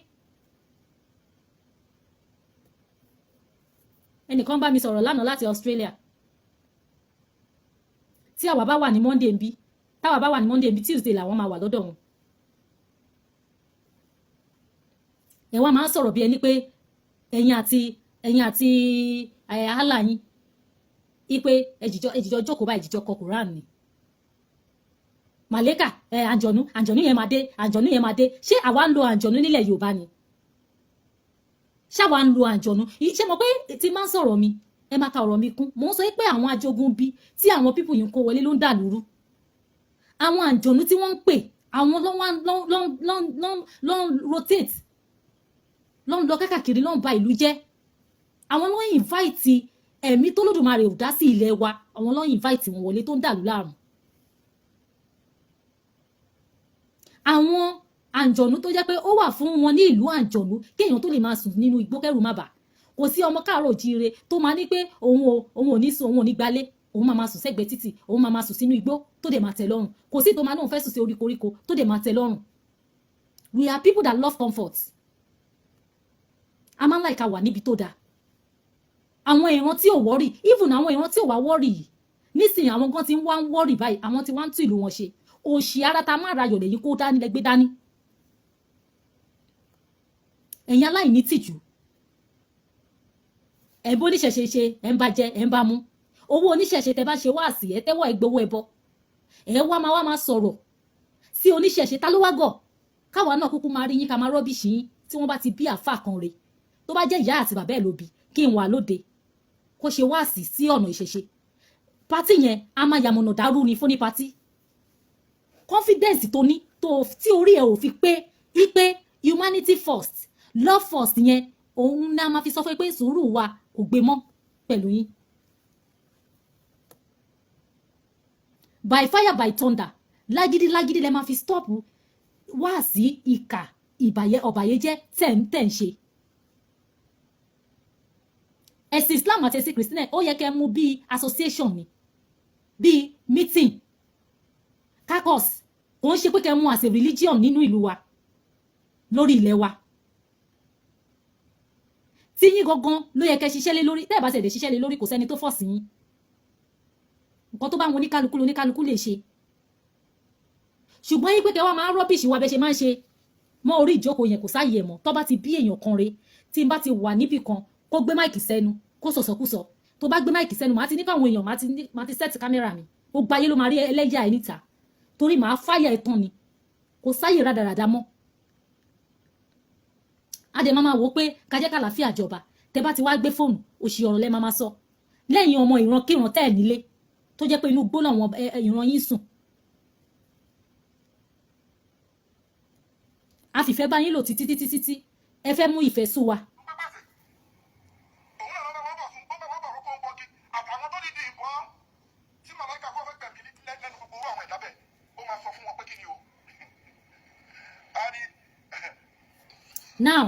Ẹnìkan bá mi sọ̀rọ̀ lánàá láti Australia. Tí àwa bá wà ní Monday ń bí, táwa bá wà ní Monday ń bí, Tuesday làwọn máa wà lọ́dọ̀ wọn. Ẹ wá máa ń sọ̀rọ̀ bí ẹni pé ẹ̀yin àti Allah yín ipe ẹjìjọ jókòó báyìí, ẹjìjọ kọ Quran ni. Màlẹ́kà ẹ, àǹjọ̀nú yẹn máa dé, àǹjọ̀nú yẹn máa dé. Ṣé àwa ń lo àǹjọ̀nú nílẹ̀ Yorùbá ni? Ṣáwa ń lo àǹjọ̀nú? Ṣé mo pé tí máa ń sọ̀rọ̀ mi, ẹ máa ka ọ̀rọ̀ mi kún. Mò ń sọ pé àwọn ajogun bí tí àwọn pípù yìí ń kó wọlé ló ń dà lúrú. Àwọn àǹjọ̀nú tí wọ́n ń pè, àwọn ló wá ló ń rotate, ló ń lọ kákàkiri, ló ń ba ìlú jẹ́. Àwọn ló ń invite ẹ̀mí tó lódùmarè ò dá sí ilẹ̀ wa. Àwọn ló ń invite wọn wọlé tó ń dàlú láàrùn. Àwọn àǹjọ̀nú tó jẹ́ pé ó wà fún wọn ní ìlú àǹjọ̀nú, kéèyàn tó lè máa sùn nínú igbó kẹ́rù má bà. Kò sí ọmọ káàárọ̀ òjíire tó máa ní pé òun ò ní sùn, òun ò ní gbalé. Òun máa máa sùn sẹ́gbẹ̀ẹ́ títì, òun máa máa sùn sínú igbó, tó dẹ̀ máa tẹ́ lọ́rùn. Kò sí tó máa lóun fẹ́ sùn sí orí koríko, tó dẹ̀ máa tẹ́ lọ́rùn. We are people that love comfort. A máa ń like ká wà níbi tó dáa. Àwọn ìran tí ò worry, even àwọn ìran tí ò wá worry yìí nísìnyí, àwọn kan ti ń wá ń worry báyìí, àwọn tí wá ń tún ìlú wọn ṣe. Òṣì ara ta má rayọ̀ lẹ́yìn kó dání lẹ́gbẹ́ dání. Ẹ̀yin aláìní tìjú, ẹ̀ ń bó oníṣẹ̀ṣe ṣe, ẹ̀ ń bá jẹ, ẹ̀ ń bá mú owó oníṣẹ̀ṣe. Tẹ bá ṣe wáàsí, ẹ tẹ́wọ́, ẹ gbowó ẹbọ, ẹ wá máa sọ̀rọ̀ sí oníṣẹ̀ṣe. Ta ló wá gọ̀? Káwa náà kúkú máa rí yín, ká máa rubbish yín. Tí wọ́n bá ti bí àáfà kan re, tó bá jẹ́ ìyá àti bàbá ẹ̀ ló bí, kí n wà lóde kó ṣe wáàsí sí ọ̀nà ìṣẹ̀ṣe, party yẹn a máa yàmọ̀nà dàrú ni fún ní party. Confidence tó ní tó tí orí ẹ̀ ò fi pé wípé humanity first, love first yẹn, òun náà máa fi sọ fún ẹ pé sùúrù wa kò gbé mọ́ pẹ̀lú yín. By fire, by thunder, lágídí lágídí lẹ máa fi stop wá sí ìkà ìbàyẹ ọ̀bàyéjẹ́ tẹ̀ ń tẹ̀ ń ṣe. Ẹ̀sìn Islam àti ẹ̀sìn Christian, ó yẹ kẹ́ mú bíi association ni, bíi meeting caucus. Kò ń ṣe pé kẹ́ mú as a religion nínú ìlú wa, lórí ilẹ̀ wa. Tí yín gangan ló yẹ kẹ́ ṣiṣẹ́ lé lórí. Tẹ́ ẹ̀ bá ṣe lè ṣiṣẹ́ lé lórí, kò sẹ́ni tó force yín. Nǹkan tó bá wọn oníkálukú lóníkálukú lè ṣe. Ṣùgbọ́n yín pé kẹ́ wá máa rubbish wa bẹ́ ṣe máa ń ṣe mọ́ orí ìjókòó yẹn, kò sáàyè mọ́. Tó bá ti bí èèyàn kan re, tí n bá ti wà níbì kan, kó gbé mic sẹ́nu, kó sọ̀sọ̀kúsọ, tó bá gbé mic sẹ́nu, màá ti ní káwọn èèyàn, màá ti set camera mi, gbogbo ayé ló máa rí ẹlẹ́yà ẹ̀ níta, torí màá fáyà ẹ̀ tán ni. Kò sáàyè rádaràda mọ́. A dẹ̀ máa wò ó pé kájẹ́ kàlàáfíà jọba. Tẹ bá ti wá gbé fóònù, òṣì ọ̀rọ̀ lẹ́ máa sọ lẹ́yìn ọmọ ìran kíran tẹ́ ẹ̀ nílé, tó jẹ́ pé inú gbó làwọn ìran yín sùn. A fìfẹ́ bá yín lò títí títí títí, ẹ fẹ́ mú ìfẹ́ sú wa. Òun náà lọ́wọ́ bọ̀ fún ó bá wọ́n bọ̀ rọ́pò ń bọ́gi àtàwọn tó dìde ìbọn tí màláìka kọ́ fẹ́ gbẹ̀mí lẹ́nu gbogbo owó àwọn ẹ̀dá bẹ́ẹ̀, ó máa sọ fún wọn pé kí ni o a ní. Now,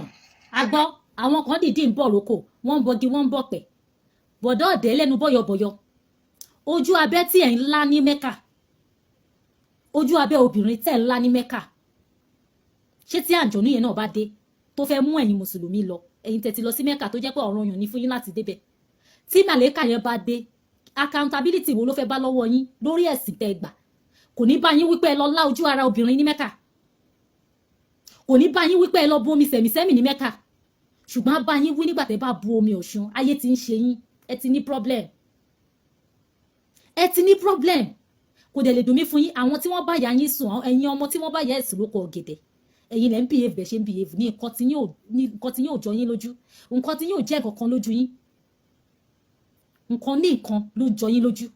a gbọ́ àwọn kan dìídì ń bọ̀ rókò, wọ́n ń bọgi, wọ́n ń bọ̀pẹ̀. Bọ̀dọ̀ ọ̀dẹ́ lẹ́nu bọ̀yọ̀bọ̀yọ̀, ojú abẹ́ tí ẹ̀ ń lá ní Mẹ́kà, ojú abẹ́ obìnrin tẹ̀ ń lá ní Mẹ́kà, ṣé tí àǹjọ̀nú yẹn náà bá dé, tó fẹ́ mú ẹ̀yin mùsùlùmí lọ, ẹ̀yin tẹ̀ ti lọ sí Mẹ́kà, tó jẹ́ pé ọ̀ranyàn ní fún yín láti débẹ̀, tí màlẹ́kà yẹn bá dé, accountability wo ló fẹ́ bá lọ́wọ́ yín lórí ẹ̀sìn tẹ́ gbà? Kò ní bá yín wípé ẹ lọ lá ojú ara obìnrin ní Mẹ́kà, kò ní bá yín wípé ẹ lọ bu omi sẹ̀mísẹ́mì ní Mẹ́kà, ṣùgbọ́n á bá yín wí nígbà tẹ́ bá bu omi Ọ̀ṣun. Ayé ti ń ṣe yín, ẹ ti ní problem, ẹ ti ní problem. Kò dẹ̀ lè dùn mí fún yín. Àwọn tí wọ́n bá yà yín sùn, ẹ̀yin ọmọ tí wọ́n bá yà ẹ̀sùn lóko ọ̀gẹ̀dẹ̀, ẹ̀yin lẹ́ ń behave bẹ̀ ṣe ń behave ní nǹkan tí yóò ní, nǹkan tí yóò jọ yín lójú, nǹkan tí yóò jẹ́ nǹkan kan lójú yín, nǹkan ní nǹkan ló jọ yín lójú.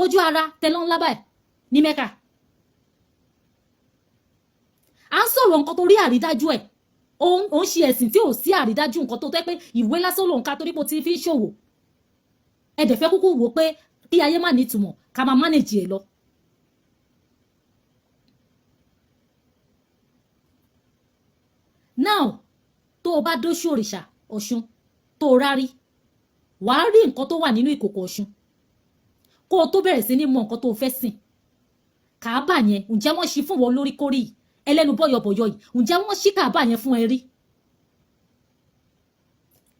Ojú ara tẹlọ ńlá báyìí ní Mẹ́kà, à ń sọ̀rọ̀ nǹkan tó rí àrídájú ẹ̀. Ó ń ṣe ẹ̀sìn tí ò sí àrídájú nǹkan tó tẹ́ pé ìwé lásán lòun ká, torí pé ó ti fi ń ṣòwò. Ẹ dẹ̀ fẹ́ kúkú wò pé kí ayé má nítumọ̀, ká máa manage ẹ̀ lọ. Now, tó o bá dóṣù òrìṣà Ọ̀ṣun tó o rárí, wàá rí nǹkan tó wà nínú ìkòkò Ọ̀ṣun kó o tó bẹ̀rẹ̀ sí ní mọ nǹkan tó o fẹ́ sìn. Kàábà yẹn, ǹjẹ́ wọ́n ṣí fún wọn lórí kórì yìí, ẹlẹ́nu bọ́yọ̀bọ̀yọ̀ yìí? Ǹjẹ́ wọ́n ṣí kàábà yẹn fún ẹ rí?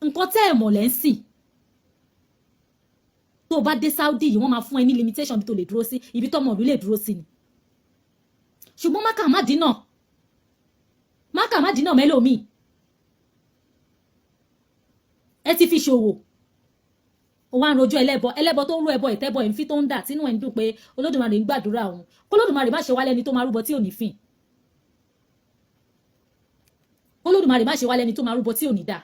Nǹkan tẹ́ ẹ̀ mọ̀ lẹ́ ń sìn. Tó o bá dé Saudi yìí, wọ́n máa fún ẹ ní limitation bí tó lè dúró sí, ibi tọ́mọ ìlú lè dúró sí ni. Ṣùgbọ́n Mákà má dínà, Mákà má dínà mẹ́lòmíì. Ẹ ti fi ṣòwò, ó wá ń rojọ́ ẹlẹ́bọ, ẹlẹ́bọ tó ń rú ẹbọ ìtẹ́bọ ẹ̀ ń fi tó ń dà tínú ẹ̀ ń dùn pé Olódùmarè ń gbàdúrà òun. Kólódùmarè má ṣe wá lẹ́ni tó máa rúbọ tí ò ní fìn. Kólódùmarè má ṣe wá lẹ́ni tó máa rúbọ tí ò ní dà.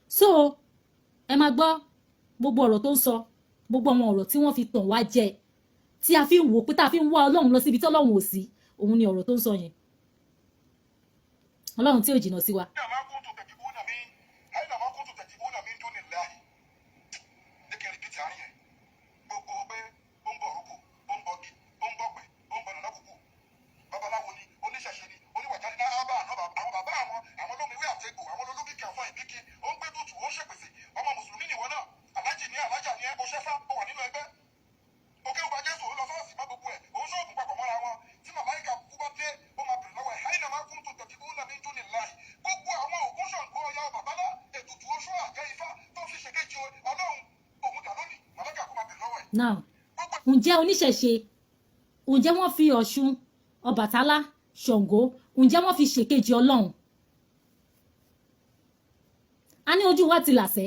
So ẹ máa gbọ́ gbogbo ọ̀rọ̀ tó ń sọ, gbogbo àwọn ọ̀rọ̀ tí wọ́n fi tàn wá jẹ, tí a fi ń wò pé tá a fi ń wá Ọlọ́run lọ síbi tí Ọlọ́run ò sí, òun ni ọ̀rọ̀ tó ń sọ yẹn. Ọlọ́run tí ò jìnnà sí wa. أينما كنتم تجيبون من أينما كنتم تجيبون من دون الله ní kí n repeat àárín yẹn. Gbogbo pé ó ń bọ̀ rúkú, ó ń bọ̀gì, ó ń bọ̀pẹ̀, ó ń bọ̀ nànà kúkú, babaláwo ni, oníṣẹ̀ṣe ni, oníwàjáde náà, ábà àná àwọn bàbá àwọn lómiwé àtẹ̀gbò, àwọn olólùkìkì àwọn ìbíkì. Now, ǹjẹ́ oníṣẹ̀ṣe, ǹjẹ́ wọ́n fi Ọ̀ṣun, Ọbàtálá, Ṣàngó, ǹjẹ́ wọ́n fi ṣèkejì Ọlọ́run? A ní ojú wa ti làṣẹ.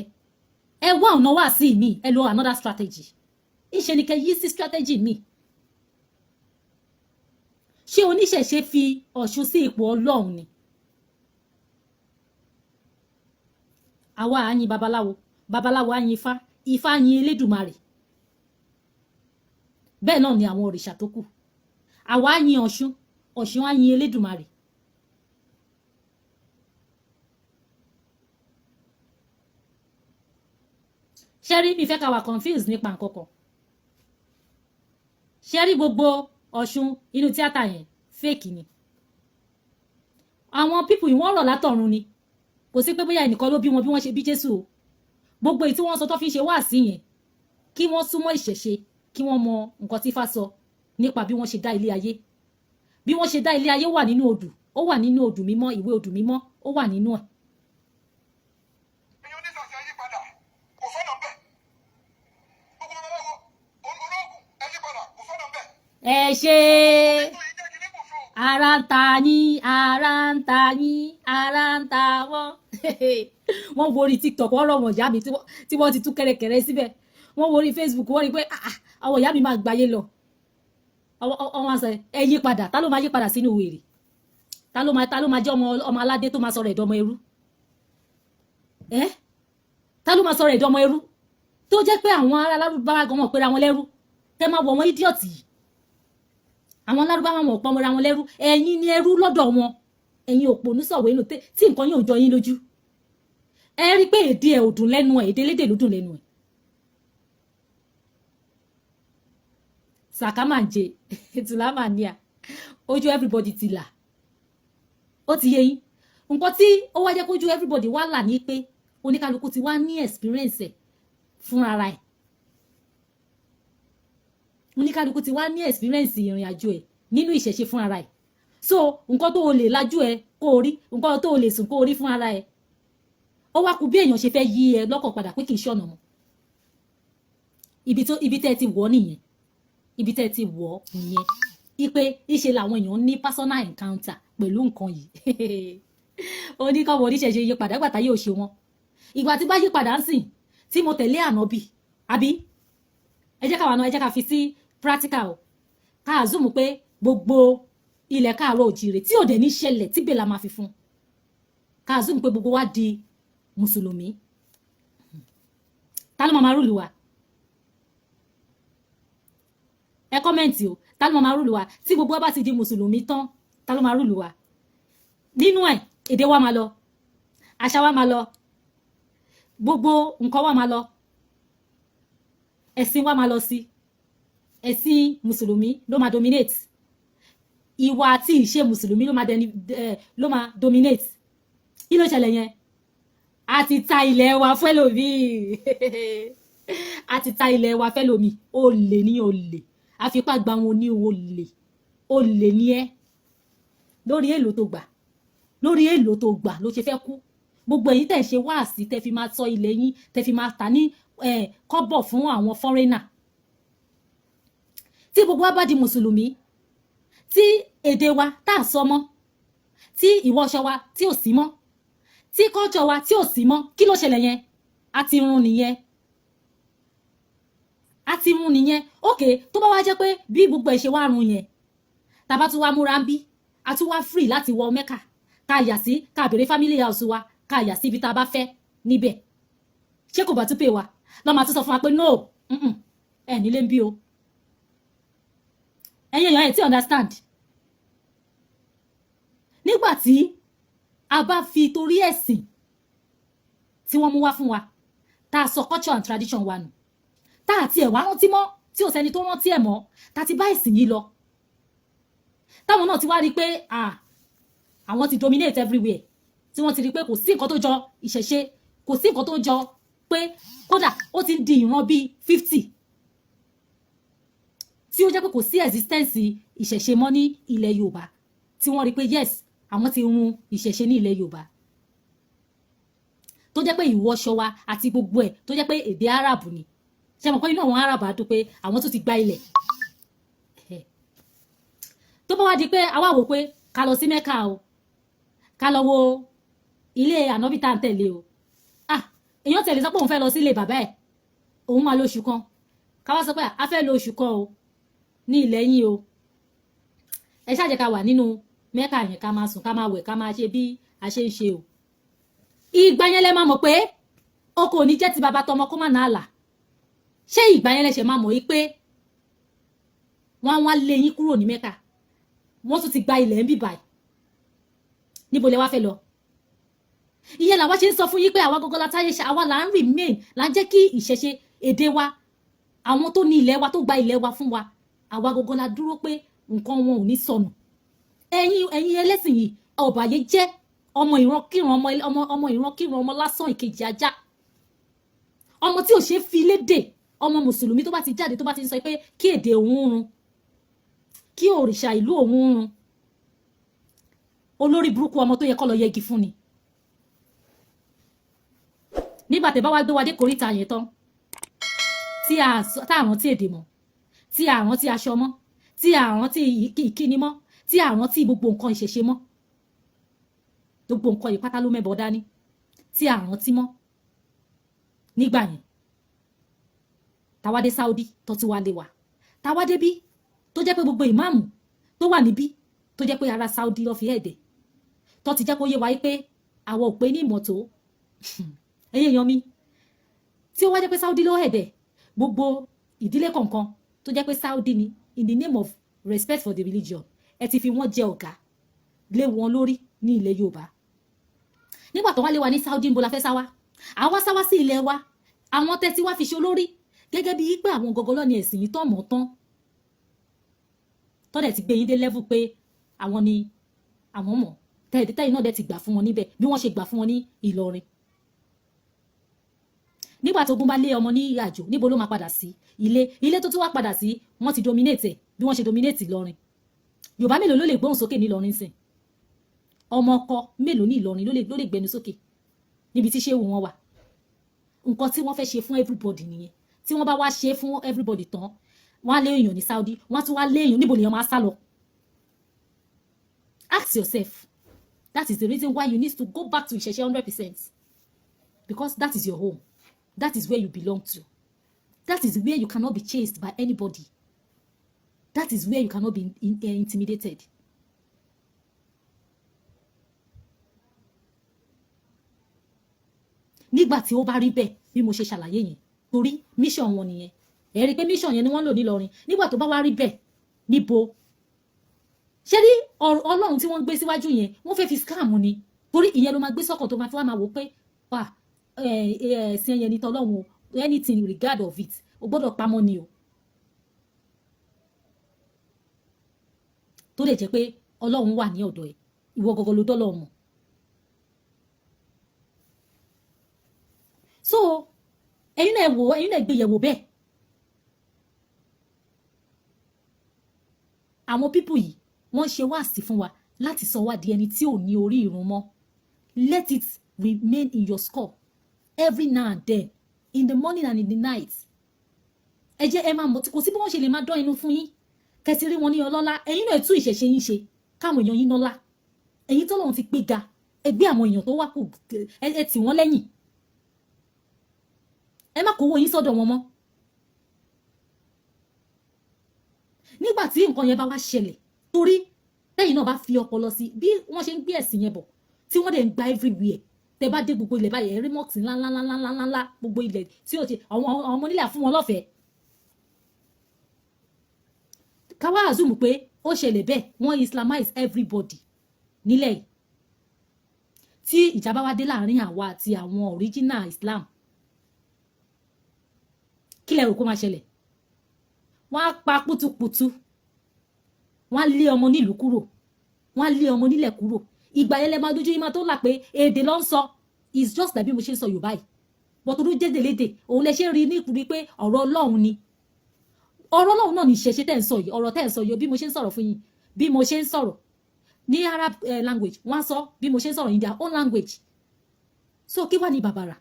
Ẹ wá ọ̀nà wá sí mi, ẹ lo another strategy. Ìṣe ni kẹ́ yí sí strategy mi. Ṣé oníṣẹ̀ṣe fi Ọ̀ṣun sí ipò Ọlọ́run ni? Àwa á yin babaláwo, babaláwo á yin Ifá, Ifá á yin Elédùmarè. Bẹ́ẹ̀ náà ni àwọn òrìṣà tó kù. Àwa á yin Ọ̀ṣun, Ọ̀ṣun á yin Elédùmarè. Ṣé rí, mi fẹ́ ká wà confused nípa nǹkan kan. Ṣé rí, gbogbo Ọ̀ṣun inú tíátà yẹn, fake ni. Àwọn people yìí, wọ́n rọ̀ látọ̀run ni. Kò sí pé bóyá ẹnìkan ló bí wọn bí wọ́n ṣe bí Jésù o. Gbogbo èyí tí wọ́n sọ tó fi ń ṣe wáàsí yẹn, kí wọ́n súnmọ́ ìṣẹ̀ṣe, kí wọ́n mọ nǹkan tí Ifá sọ nípa bí wọ́n ṣe dá ilé ayé. Bí wọ́n ṣe dá ilé ayé wà nínú odù, ó wà nínú odù mímọ́, ìwé odù mímọ́, ó wà nínú ẹ̀. Ẹ̀yin oníṣàṣẹ, yí padà, kò sọ́nà ń bẹ̀. Gbogbo babaláwo, olóògùn, ẹ yí padà, kò sọ́nà ń bẹ̀. Ẹ ṣe. Ètò yìí jẹ́ kíní kò so. Ara ń ta yín, ara ń ta yín, ara ń ta wọ́n. Wọ́n wo orí TikTok, wọ́n rọ̀ wọ́n ìyá mi tí wọ́n ti tú kẹ̀rẹ̀kẹ̀rẹ̀ síbẹ̀. Wọ́n wo orí Facebook, wọ́n rí pé ah, ah, àwọn ìyá mi máa gbáyé lọ. Àwọn àṣà, ẹ yí padà. Ta ló máa yí padà sínú wèrè? Ta ló máa jẹ́ ọmọ aládé tó máa sọ̀rọ̀ ẹ̀dọ́mọ ẹrú? Ẹ́, ta ló máa sọ̀rọ̀ ẹ̀dọ́mọ ẹrú tó jẹ́ pé àwọn ará lárúbáwá gan wọn pera wọn lẹ́rú? Tẹ́ máa wọ wọn, idiot yìí. Àwọn lárúbáwá wọn ò pọ́n mọ́ra wọn lẹ́rú. Ẹ̀yin ni ẹrú lọ́dọ̀ wọn. Ẹ̀yin òpònú sọ̀wé inú tí nǹkan yóò jọ yín lójú. Ẹ rí i pé èdè ẹ̀ ò dùn lẹ́nu ẹ̀, èdè elédè ló dùn lẹ́nu ẹ̀. Sàkámàǹjẹ tùlámàníà, ojú everybody ti là. Ó ti yé yín. Nǹkan tí ó wá jẹ́ kójú everybody wá là ní pé oníkálukú ti wá ní experience ẹ̀ fúnra ẹ̀. Oníkálukú ti wá ní experience ìrìn àjò ẹ̀ nínú ìṣẹ̀ṣe fúnra ẹ̀. So nǹkan tó o lè lajú ẹ kó o rí, nǹkan tó o lè sùn kó o rí fún ara ẹ, ó wá kù bí èèyàn ṣe fẹ́ yí ẹ lọ́kàn padà pé kì í ṣọ̀nà mọ́. Ibi tẹ́ ẹ ti wọ̀ nìyẹn, ibi tẹ́ ẹ ti wọ̀ nìyẹn, ipe ìṣe làwọn èèyàn ní personal encounter pẹ̀lú nǹkan yìí. Oníkọ̀wé oníṣẹ̀ṣe yí padà gbàtà yóò ṣe wọn. Ìgbà tí bá yí padà ń sìn tí mo tẹ̀lé ànábì, àbí ẹ jẹ́ ká wà náà, ẹ jẹ́ ká fi sí practical o. Ká assume pé gbogbo ilẹ̀ káàárọ̀ òjìrè, tí ò dẹ̀ ní ṣẹlẹ̀, tí bẹ́ẹ̀ la máa fi fún, ká assume pé gbogbo wa di mùsùlùmí, ta ló máa rule wa? Ẹ comment o. Ta ló máa rule wa tí gbogbo wa bá ti di mùsùlùmí tán? Ta ló máa rule wa nínú ẹ̀? Èdè wa máa lọ, àṣà wa máa lọ, gbogbo nǹkan wa máa lọ, ẹ̀sìn wa máa lọ sí. Ẹ̀sìn mùsùlùmí ló máa dominate. Ìwà àti ìṣe mùsùlùmí ló máa dẹni ẹ ló máa dominate. Kí ló ṣẹlẹ̀ yẹn? A ti ta ilẹ̀ wa fẹ́lòmíì, a ti ta ilẹ̀ wa fẹ́lòmíì. Olè ní olè, àfipá gba wọn ní olè. Olè ní ẹ. Lórí èlò tó gbà, lórí èlò tó gbà ló ṣe fẹ́ kú. Gbogbo èyí tẹ̀ ṣe wáàsí, tẹ̀ fi máa sọ ilẹ̀ yín, tẹ̀ fi máa tà ní kọ́bọ̀ fún àwọn foreigner. Tí gbogbo wa bá di mùsùlùmí, tí èdè wa tá a sọ mọ́, tí ìwọṣọ wa tí ò sí mọ́, tí culture wa tí ò sí mọ́, kí ló ṣẹlẹ̀ yẹn? A ti run nìyẹn, a ti run nìyẹn. Ok, tó bá wá jẹ́ pé bí gbogbo ẹ̀ ṣe wá run yẹn, tá bá tún wá múra ń bí, a tún wá free láti wọ Mẹ́kà, ká yà sí, ká béèrè family house wa, ká yà sí ibi tá a bá fẹ́ níbẹ̀, ṣé kò bá tún pè wá lọ́mọ àti sọ fún wa pé no, ẹ nílé ń bí o? Ẹ̀yin èèyàn, ẹ̀ tí understand. Nígbà tí a bá fi torí ẹ̀sìn tí wọ́n mú wá fún wa, tá a sọ culture and tradition wa nù, tá a tiẹ̀ wá rántí mọ́, tí ò sẹ́ni tó rántí ẹ̀ mọ́, tá a ti bá ẹ̀sìn yìí lọ, táwọn náà ti wá rí i pé ah, àwọn ti dominate everywhere, tí wọ́n ti rí i pé kò sí nǹkan tó jọ ìṣẹ̀ṣe, kò sí nǹkan tó jọ pé, kódà ó ti ń di ìran bíi 50 tí ó jẹ́ pé kò sí existence ìṣẹ̀ṣe mọ́ ní ilẹ̀ Yorùbá, tí wọ́n rí i pé yes, àwọn ti run ìṣẹ̀ṣe ní ilẹ̀ Yorùbá, tó jẹ́ pé ìwọṣọ wa àti gbogbo ẹ̀, tó jẹ́ pé èdè Arab ni. Ṣe mọ̀ pé inú àwọn Arab á dùn pé àwọn tún ti gba ilẹ̀? Tó bá wá di pé àwa wò pé ká lọ sí Mẹ́kà o, ká lọ wo ilé ànábì tá à ń tẹ̀lé o, ah, èèyàn tẹ̀lé sọ pé òun fẹ́ lọ sí ilé bàbá ẹ̀, òun máa lo oṣù kan. Ká wá sọ pé a fẹ́ lo oṣù kan o ní ilẹ̀ yín o, ẹ ṣáà jẹ́ ká wà nínú Mẹ́kà yẹn, ká máa sùn, ká máa wẹ̀, ká máa ṣe bí a ṣe ń ṣe o. Ìgbà yẹn lẹ máa mọ̀ pé oko ò ní jẹ́ ti bàbá tọmọ kó má nàá là. Ṣé ìgbà yẹn lẹ ṣe máa mọ̀ yí pé wọ́n á wá lé yín kúrò ní Mẹ́kà? Wọ́n tún ti gba ilẹ̀ ń bì báyìí, níbo lẹ wá fẹ́ lọ? Ìyẹn làwa ṣe ń sọ fún yín pé àwa gọgọ la táyé ṣe, àwa là ń remain, là ń jẹ́ kí ìṣẹ̀ṣe, èdè wa, àwọn tó ní ilẹ̀ wa, tó gba ilẹ̀ wa fún wa, àwa gọgọ la dúró pé nǹkan wọn ò ní sọnù. Ẹ̀yin ẹlẹ́sìn yìí, ọ̀bàyé jẹ́ ọmọ ìrankíran, ọmọ ìrankíran, ọmọ lásán, ìkejì ajá, ọmọ tí ò ṣe fi lédè. Ọmọ mùsùlùmí tó bá ti jáde, tó bá ti ń sọ pé kí èdè òun run, kí òrìṣà ìlú òun run, olórí burúkú, ọmọ tó yẹ kó lọ yẹgi fún ni. Nígbà tẹ́ bá wá gbé wa dé kòríta yẹn tán, tí a rántí èdè mọ́, tí a rántí aṣọ mọ́, tí a rántí ìkíni mọ́, tí a rántí gbogbo nǹkan ìṣẹ̀ṣe mọ́, gbogbo nǹkan yìí pátá ló mẹ́bọ dání tí a rántí mọ́. Nígbà yẹn, táwa dé Saudi, tó ti wá lé wa, táwa dé bí, tó jẹ́ pé gbogbo ìmáàmù tó wà níbí, tó jẹ́ pé ara Saudi ló fi ẹ̀dẹ̀, tó ti jẹ́ kó yé wa pé àwọn ò pé ní ìmọ̀ tó. Ẹ̀yin èèyàn mi, tí ó wá jẹ́ pé Saudi ló ẹ̀dẹ̀ gbogbo ìdílé kọ̀ọ̀kan, tó jẹ́ pé Saudi ni, in the name of respect for the religion, ẹ ti fi wọ́n jẹ ọ̀gá lé wọn lórí ní ilẹ̀ Yorùbá. Nígbà tó wá lé wa ní Saudi, ń bo la fẹ́ sá wá? Àwa sá wá sí ilẹ̀ wa. Àwọn tẹ́tí wá fi ṣe olórí gẹ́gẹ́ bí pé àwọn gọgọlọ́ ni ẹ̀sìn yìí tán mọ́ tán, tọ́dẹ̀ ti gbé yín dé level pé àwọn ni àwọn mọ̀ tẹ́yìn náà dẹ̀ ti gbà fún wọn níbẹ̀, bí wọ́n ṣe gbà fún wọn ní Ìlọrin. Nígbà tó ogun bá lé ọmọ ní àjò, níbo ló máa padà sí? Ilé. Ilé tó tún wá padà sí, wọ́n ti dominate ẹ̀ bí wọ́n ṣe dominate Ìlọrin. Yorùbá mélòó ló lè gbóhùn sókè ní Ìlọrin sìn? Ọmọ ọkọ mélòó ní Ìlọrin ló lè gbẹnu sókè níbi tí ṣéwù wọn wà? Nǹkan tí wọ́n fẹ́ ṣe fún everybody nìyẹn. Tí wọ́n bá wá ṣe fún everybody tán, wọ́n á lé èèyàn ní Saudi, wọ́n á tún wá lé èèyàn. Níbo lèèyàn máa sá lọ? Ask yourself. That is the reason why you need to go back to ìṣẹ̀ṣe 100%, because that is your home, that is where you belong to, that is where you cannot be chased by anybody, that is where you cannot be intimidated. Nígbà tí ó bá rí bẹ́ẹ̀, bí mo ṣe ṣàlàyé yẹn, torí mission wọn nìyẹn. Ẹ rí i pé mission yẹn ni wọ́n lò nílọrin. Nígbà tó bá wá rí bẹ́ẹ̀, níbo ṣé rí Ọlọ́run tí wọ́n ń gbé síwájú yẹn? Wọ́n fẹ́ fi scam ni, torí ìyẹn ló máa gbé sọ́kàn, tó máa fi wá máa wò pé wà ẹ̀sìn ẹ̀yẹn ní tọ́lọ́run o. Anything regard of it, o gbọ́dọ̀ pamọ́ ni o. Tó lè jẹ́ pé Ọlọ́run wà ní ọ̀dọ̀ ẹ̀, ìwọ gọ́gọ́ ló dọ́lọ́ mọ̀. So ẹ̀yin náà wò, ẹ̀yin náà gbé yẹ̀wò bẹ́ẹ̀. Àwọn people yìí, wọ́n ṣe wáàsí fún wa láti sọ wá di ẹni tí ò ní orí ìrun mọ́. Let it remain in your skull every now and then, in the morning and in the night. Ẹ jẹ́ ẹ máa mọ̀, kò sí bí wọ́n ṣe lè máa dán inú fún yín kẹsì rí wọn ní ọlọ́lá. Ẹ̀yin náà, ẹ tún ìṣẹ̀ṣe yín ṣe, káwọn èèyàn yín nọ́lá. Ẹ̀yin tọ́lọ́run ti gbé ga, ẹ gbé àwọn èèyàn tó wá kù, ẹ tì wọ́n lẹ́yìn. Ẹ má kówó yín sọ́dọ̀ wọn mọ́. Nígbà tí nǹkan yẹn bá wá ṣẹlẹ̀, torí tẹ́yìn náà bá fi ọpọlọ sí bí wọ́n ṣe ń gbé ẹ̀sìn yẹn bọ̀, tí wọ́n dẹ̀ ń gba everywhere, tẹ́ bá dé gbogbo ilẹ̀ báyìí, ẹ rí mosque ńlá ńlá ńlá ńlá ńlá, gbogbo ilẹ̀ tí ó ti àwọn ọmọ onílẹ̀ fún wọn lọ́fẹ̀ẹ́. Káwá assume pé ó ṣẹlẹ̀ bẹ́ẹ̀, wọ́n islamize everybody nílẹ̀ yìí. Tí ìjà bá wá dé láàrin àwa àti àwọn original Islam, kí lẹ rò kó máa ṣẹlẹ̀? Wọ́n á pa pútupùtu, wọ́n á lé ọmọ nílùú kúrò, wọ́n á lé ọmọ nílẹ̀ kúrò. Ìgbà yẹn lẹ máa dojú yín máa tó là pé èdè ló ń sọ. It's just like bí mo ṣe ń sọ Yorùbá yìí, but tó jẹ́ délédè òun lẹ ṣe ń rí ní ìkúrí pé ọ̀rọ̀ Ọlọ́run ni. Ọ̀rọ̀ Ọlọ́run náà ní ìṣẹ̀ṣe tẹ̀ ń sọ yìí, ọ̀rọ̀ tẹ̀ ń sọ yìí. Bí mo ṣe ń sọ̀rọ̀ fún yín, bí mo ṣe ń sọ̀rọ̀ ní Arab language, wọ́n á sọ bí mo ṣe ń sọ̀rọ̀ in their own language. So kí wà ní bàbàrà?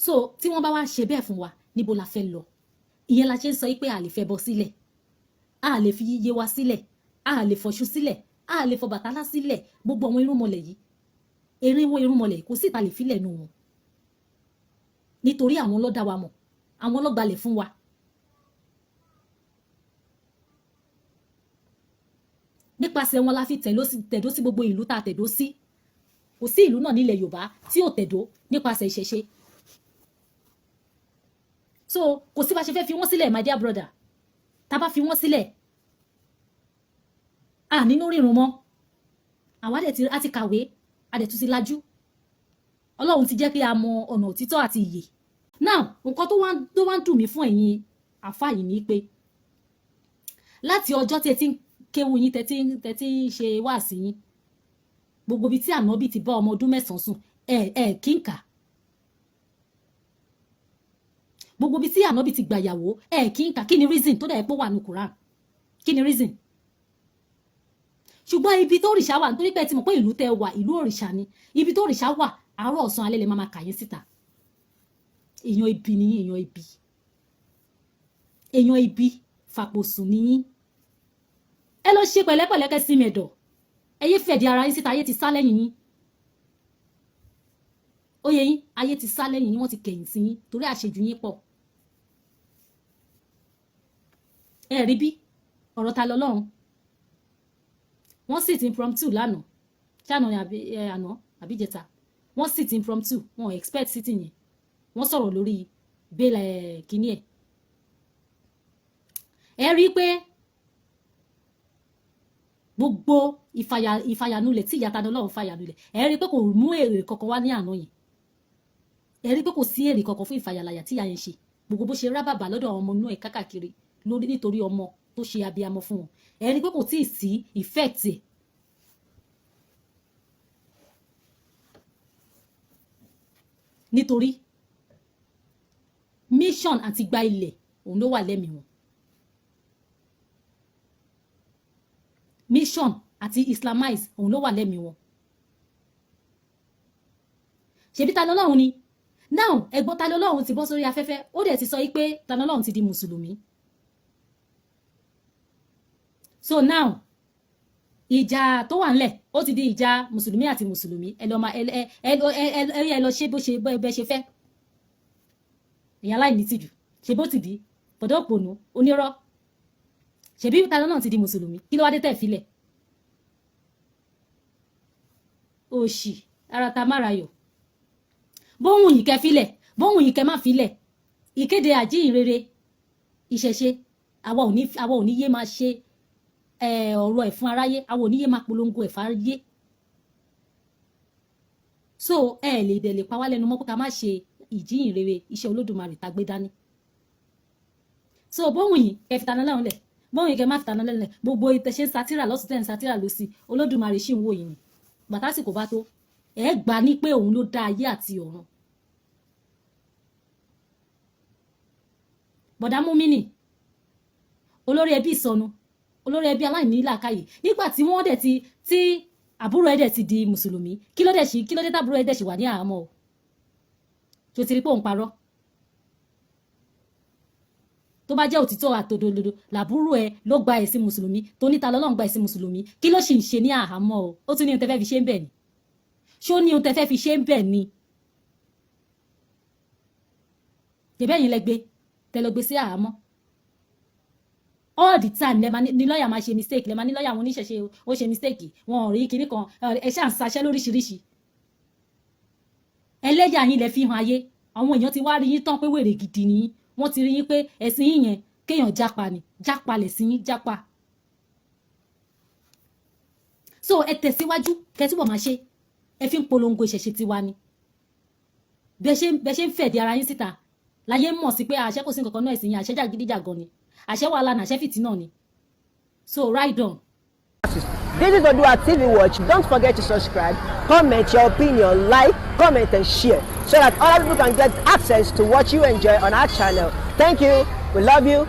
So So tí wọ́n bá wá ṣe bẹ́ẹ̀ fún wa, níbo la fẹ́ lọ? Ìyẹn la ṣe ń sọ yìí pé a lè fẹ́ bọ́ sílẹ̀, a lè fi yíyé wa sílẹ̀, a lè fọ̀ṣù sílẹ̀, a lè fọ Bàtálá sílẹ̀. Gbogbo àwọn irúnmọlẹ̀ yìí, erinwó irúnmọlẹ̀ yìí, kò sí ìta lè filẹ̀ nù wọn, nítorí àwọn ló dá wa mọ̀, àwọn ló gbalẹ̀ fún wa. Nípasẹ̀ wọn la fi tẹ̀dó sí gbogbo ìlú tá a tẹ̀dó sí. Kò sí ìlú náà nílẹ̀ Yorùbá tí ò tẹ̀dó nípasẹ̀ ìṣẹ̀ṣe. So kò sí bá ṣe fẹ́ fi wọ́n sílẹ̀, my dear brother. Tá a bá fi wọ́n sílẹ̀, a nínú rírun mọ́. Àwa dẹ̀ ti a ti kàwé, a dẹ̀ tún ti lajú. Ọlọ́run ti jẹ́ kí a mọ ọ̀nà òtítọ́ àti ìyè. Now, nǹkan tó wá ń dùn mí fún ẹ̀yin àfáà yìí ni pé láti ọjọ́ tí ẹ ti ń kéwu yín, tẹ́ ti ń ṣe wáàsí yín, gbogbo ibi tí ànábì ti bá ọmọ ọdún 9 sùn, ẹ kí ń kà. Gbogbo ibi tí ànábì ti gbàyàwó, ẹ kí ń kà. Kí ni reason tó dẹ̀ pé wà ní Quran? Kí ni reason? Ṣùgbọ́n ibi tó òrìṣà wà, nítorí pé ẹ ti mọ̀ pé ìlú tẹ́ wà, ìlú òrìṣà ni, ibi tó òrìṣà wà, àárọ̀, ọ̀sán, alẹ́ lè máa kà yín síta. Èèyàn ibi ni yín, èèyàn ibi, èèyàn ibi fàpòsùn ni yín. Ẹ lọ ṣe pẹ̀lẹ́pẹ̀lẹ́, kẹ́ sí mẹ̀dọ̀. Ẹ yé fẹ̀dí ara yín síta. Ayé ti sá lẹ́yìn yín. Ó yẹ yín, ayé ti sá lẹ́yìn yín, wọ́n ti kẹ̀yìn sí yín torí àṣejù yín pọ̀. Ẹ rí bí ọ̀rọ̀ ta lọ́lọ́run, wọ́n sì ti impromptu lánàá, ṣáànà àbí àná àbí ìjẹta. Wọ́n sì ti impromptu, wọn expect sitting yẹn. Wọ́n sọ̀rọ̀ lórí bail kínní ẹ̀. Ẹ rí i pé gbogbo ìfàyànulẹ̀ tí ìyá Tani Olohun fàyànulẹ̀, ẹ rí i pé kò mú èrè kankan wá ní àná yẹn. Ẹ rí i pé kò sí èrè kankan fún ìfàyàlàyà tí ìyá yẹn ṣe. Gbogbo bó ṣe rábàbà lọ́dọ̀ àwọn ọmọ inú ẹ̀ kákàkiri lórí nítorí ọmọ tó ṣe abiyamọ fún wọn, ẹ rí i pé kò tíì sí effect ẹ̀. Nítorí mission àti gba ilẹ̀ òun ló wà lẹ́mìí wọn. Mission àti islamize òun ló wà lẹ́mìí wọn. Ṣebí Tani Olohun ni now? Ẹ̀gbọ́n Tani Olohun ti bọ́ sórí afẹ́fẹ́, ó dẹ̀ ti sọ yìí pé Tani Olohun ti di mùsùlùmí. So now, ìjà tó wà ńlẹ̀, ó ti di ìjà mùsùlùmí àti mùsùlùmí. Ẹ lọ máa ẹ lọ ṣe bó ṣe bẹ ṣe fẹ́. Ìyá aláìní tìjú, ṣe bó ti bí bọ̀dọ̀ òpònú onírọ́. Ṣebí Tani Olohun ti di mùsùlùmí, kí ló wá dé tẹ̀ filẹ̀ òṣì ara ta mára yọ? Bóhùn yìí kẹ́ filẹ̀, bóhùn yìí kẹ́ má filẹ̀. Ìkéde àjíhìnrere ìṣẹ̀ṣe, àwa ò ní yé máa ṣe ọ̀rọ̀ ẹ̀ fún aráyé. Àwa ò ní yé máa polongo ẹ̀ fáyé. So ẹ lè dẹ̀ lè pa wá lẹ́nu mọ́ pé ká má ṣe ìjíhìnrere iṣẹ́ Olódùmarè tá gbé dání. So bóhùn yìí kẹ́ fi Tani Olohun lẹ̀, bóhùn yìí kẹ́ má fi Tani Olohun lẹ̀, gbogbo ìtẹ̀ṣe ń satira lọ́sùn, tẹ̀ ń satira lọ́sì, Olódùmarè ṣì ń wò yìí ni. Gbàtásìkò bá tó, ẹ gbà ní pé òun ló dá ayé àti ọ̀run. Bọ̀dá Múmínì, olórí ẹbí ìsọnù, olórí ẹbí aláìní làákàyè, nígbà tí wọ́n dẹ̀ ti tí àbúrò ẹ̀ dẹ̀ ti di mùsùlùmí, kí ló dẹ̀ sí? Kí ló dé tábúrò ẹ̀ dẹ̀ sì wà ní àhámọ́? O tó ti rí pé òun parọ́, tó bá jẹ́ òtítọ́ àtòdodo làbúrò ẹ̀ ló gba ẹ̀sìn mùsùlùmí, tó níta lọ́lọ́run gba ẹ̀sìn mùsùlùmí, kí ló sì ń ṣe ní àhámọ́? O ó tún ní ohun tẹ́ fẹ́ fi ṣe ń bẹ̀ ni. Ṣó ní ohun tẹ́ fẹ́ fi ṣe ń bẹ̀ ni? Ṣèbẹ́ yín lẹ gbé tẹ́ lọ gbé sí àhámọ́. All the time lẹ máa ní lọ́ọ̀yà máa ṣe mistake, lẹ máa ní lọ́ọ̀yà àwọn oníṣẹ̀ṣe ó ṣe mistake, wọn ò rí kinní kan. Ẹ ṣáà ń ṣaṣẹ́ lóríṣiríṣi. Ẹlẹ́yà yín lẹ fi hàn ayé. Àwọn èèyàn ti wá rí yín tán pé wèrè gidi ni yín. Wọ́n ti rí yín pé ẹ̀sìn yín yẹn, kéèyàn jápa ni, jápa lẹ̀sìn yín, jápa. So ẹ tẹ̀síwájú, kẹ́ túbọ̀ máa ṣe. Ẹ fi ń polongo ìṣẹ̀ṣe tiwa ni. Bẹ́ẹ̀ ṣe ń fẹ̀dí ara yín síta láyé mọ̀ sí pé àṣẹ kò sí nǹkan kan náà. Ẹ̀sìn yín, àṣẹ jàgídíjàgan ni, àṣẹ wàhálà ní, àṣẹ fìtínà ni. So ride on. This is Odua TV Watch. Don't forget to subscribe, comment your opinion, like, comment, and share so that other people can get access to what you enjoy on our channel. Thank you. We love you.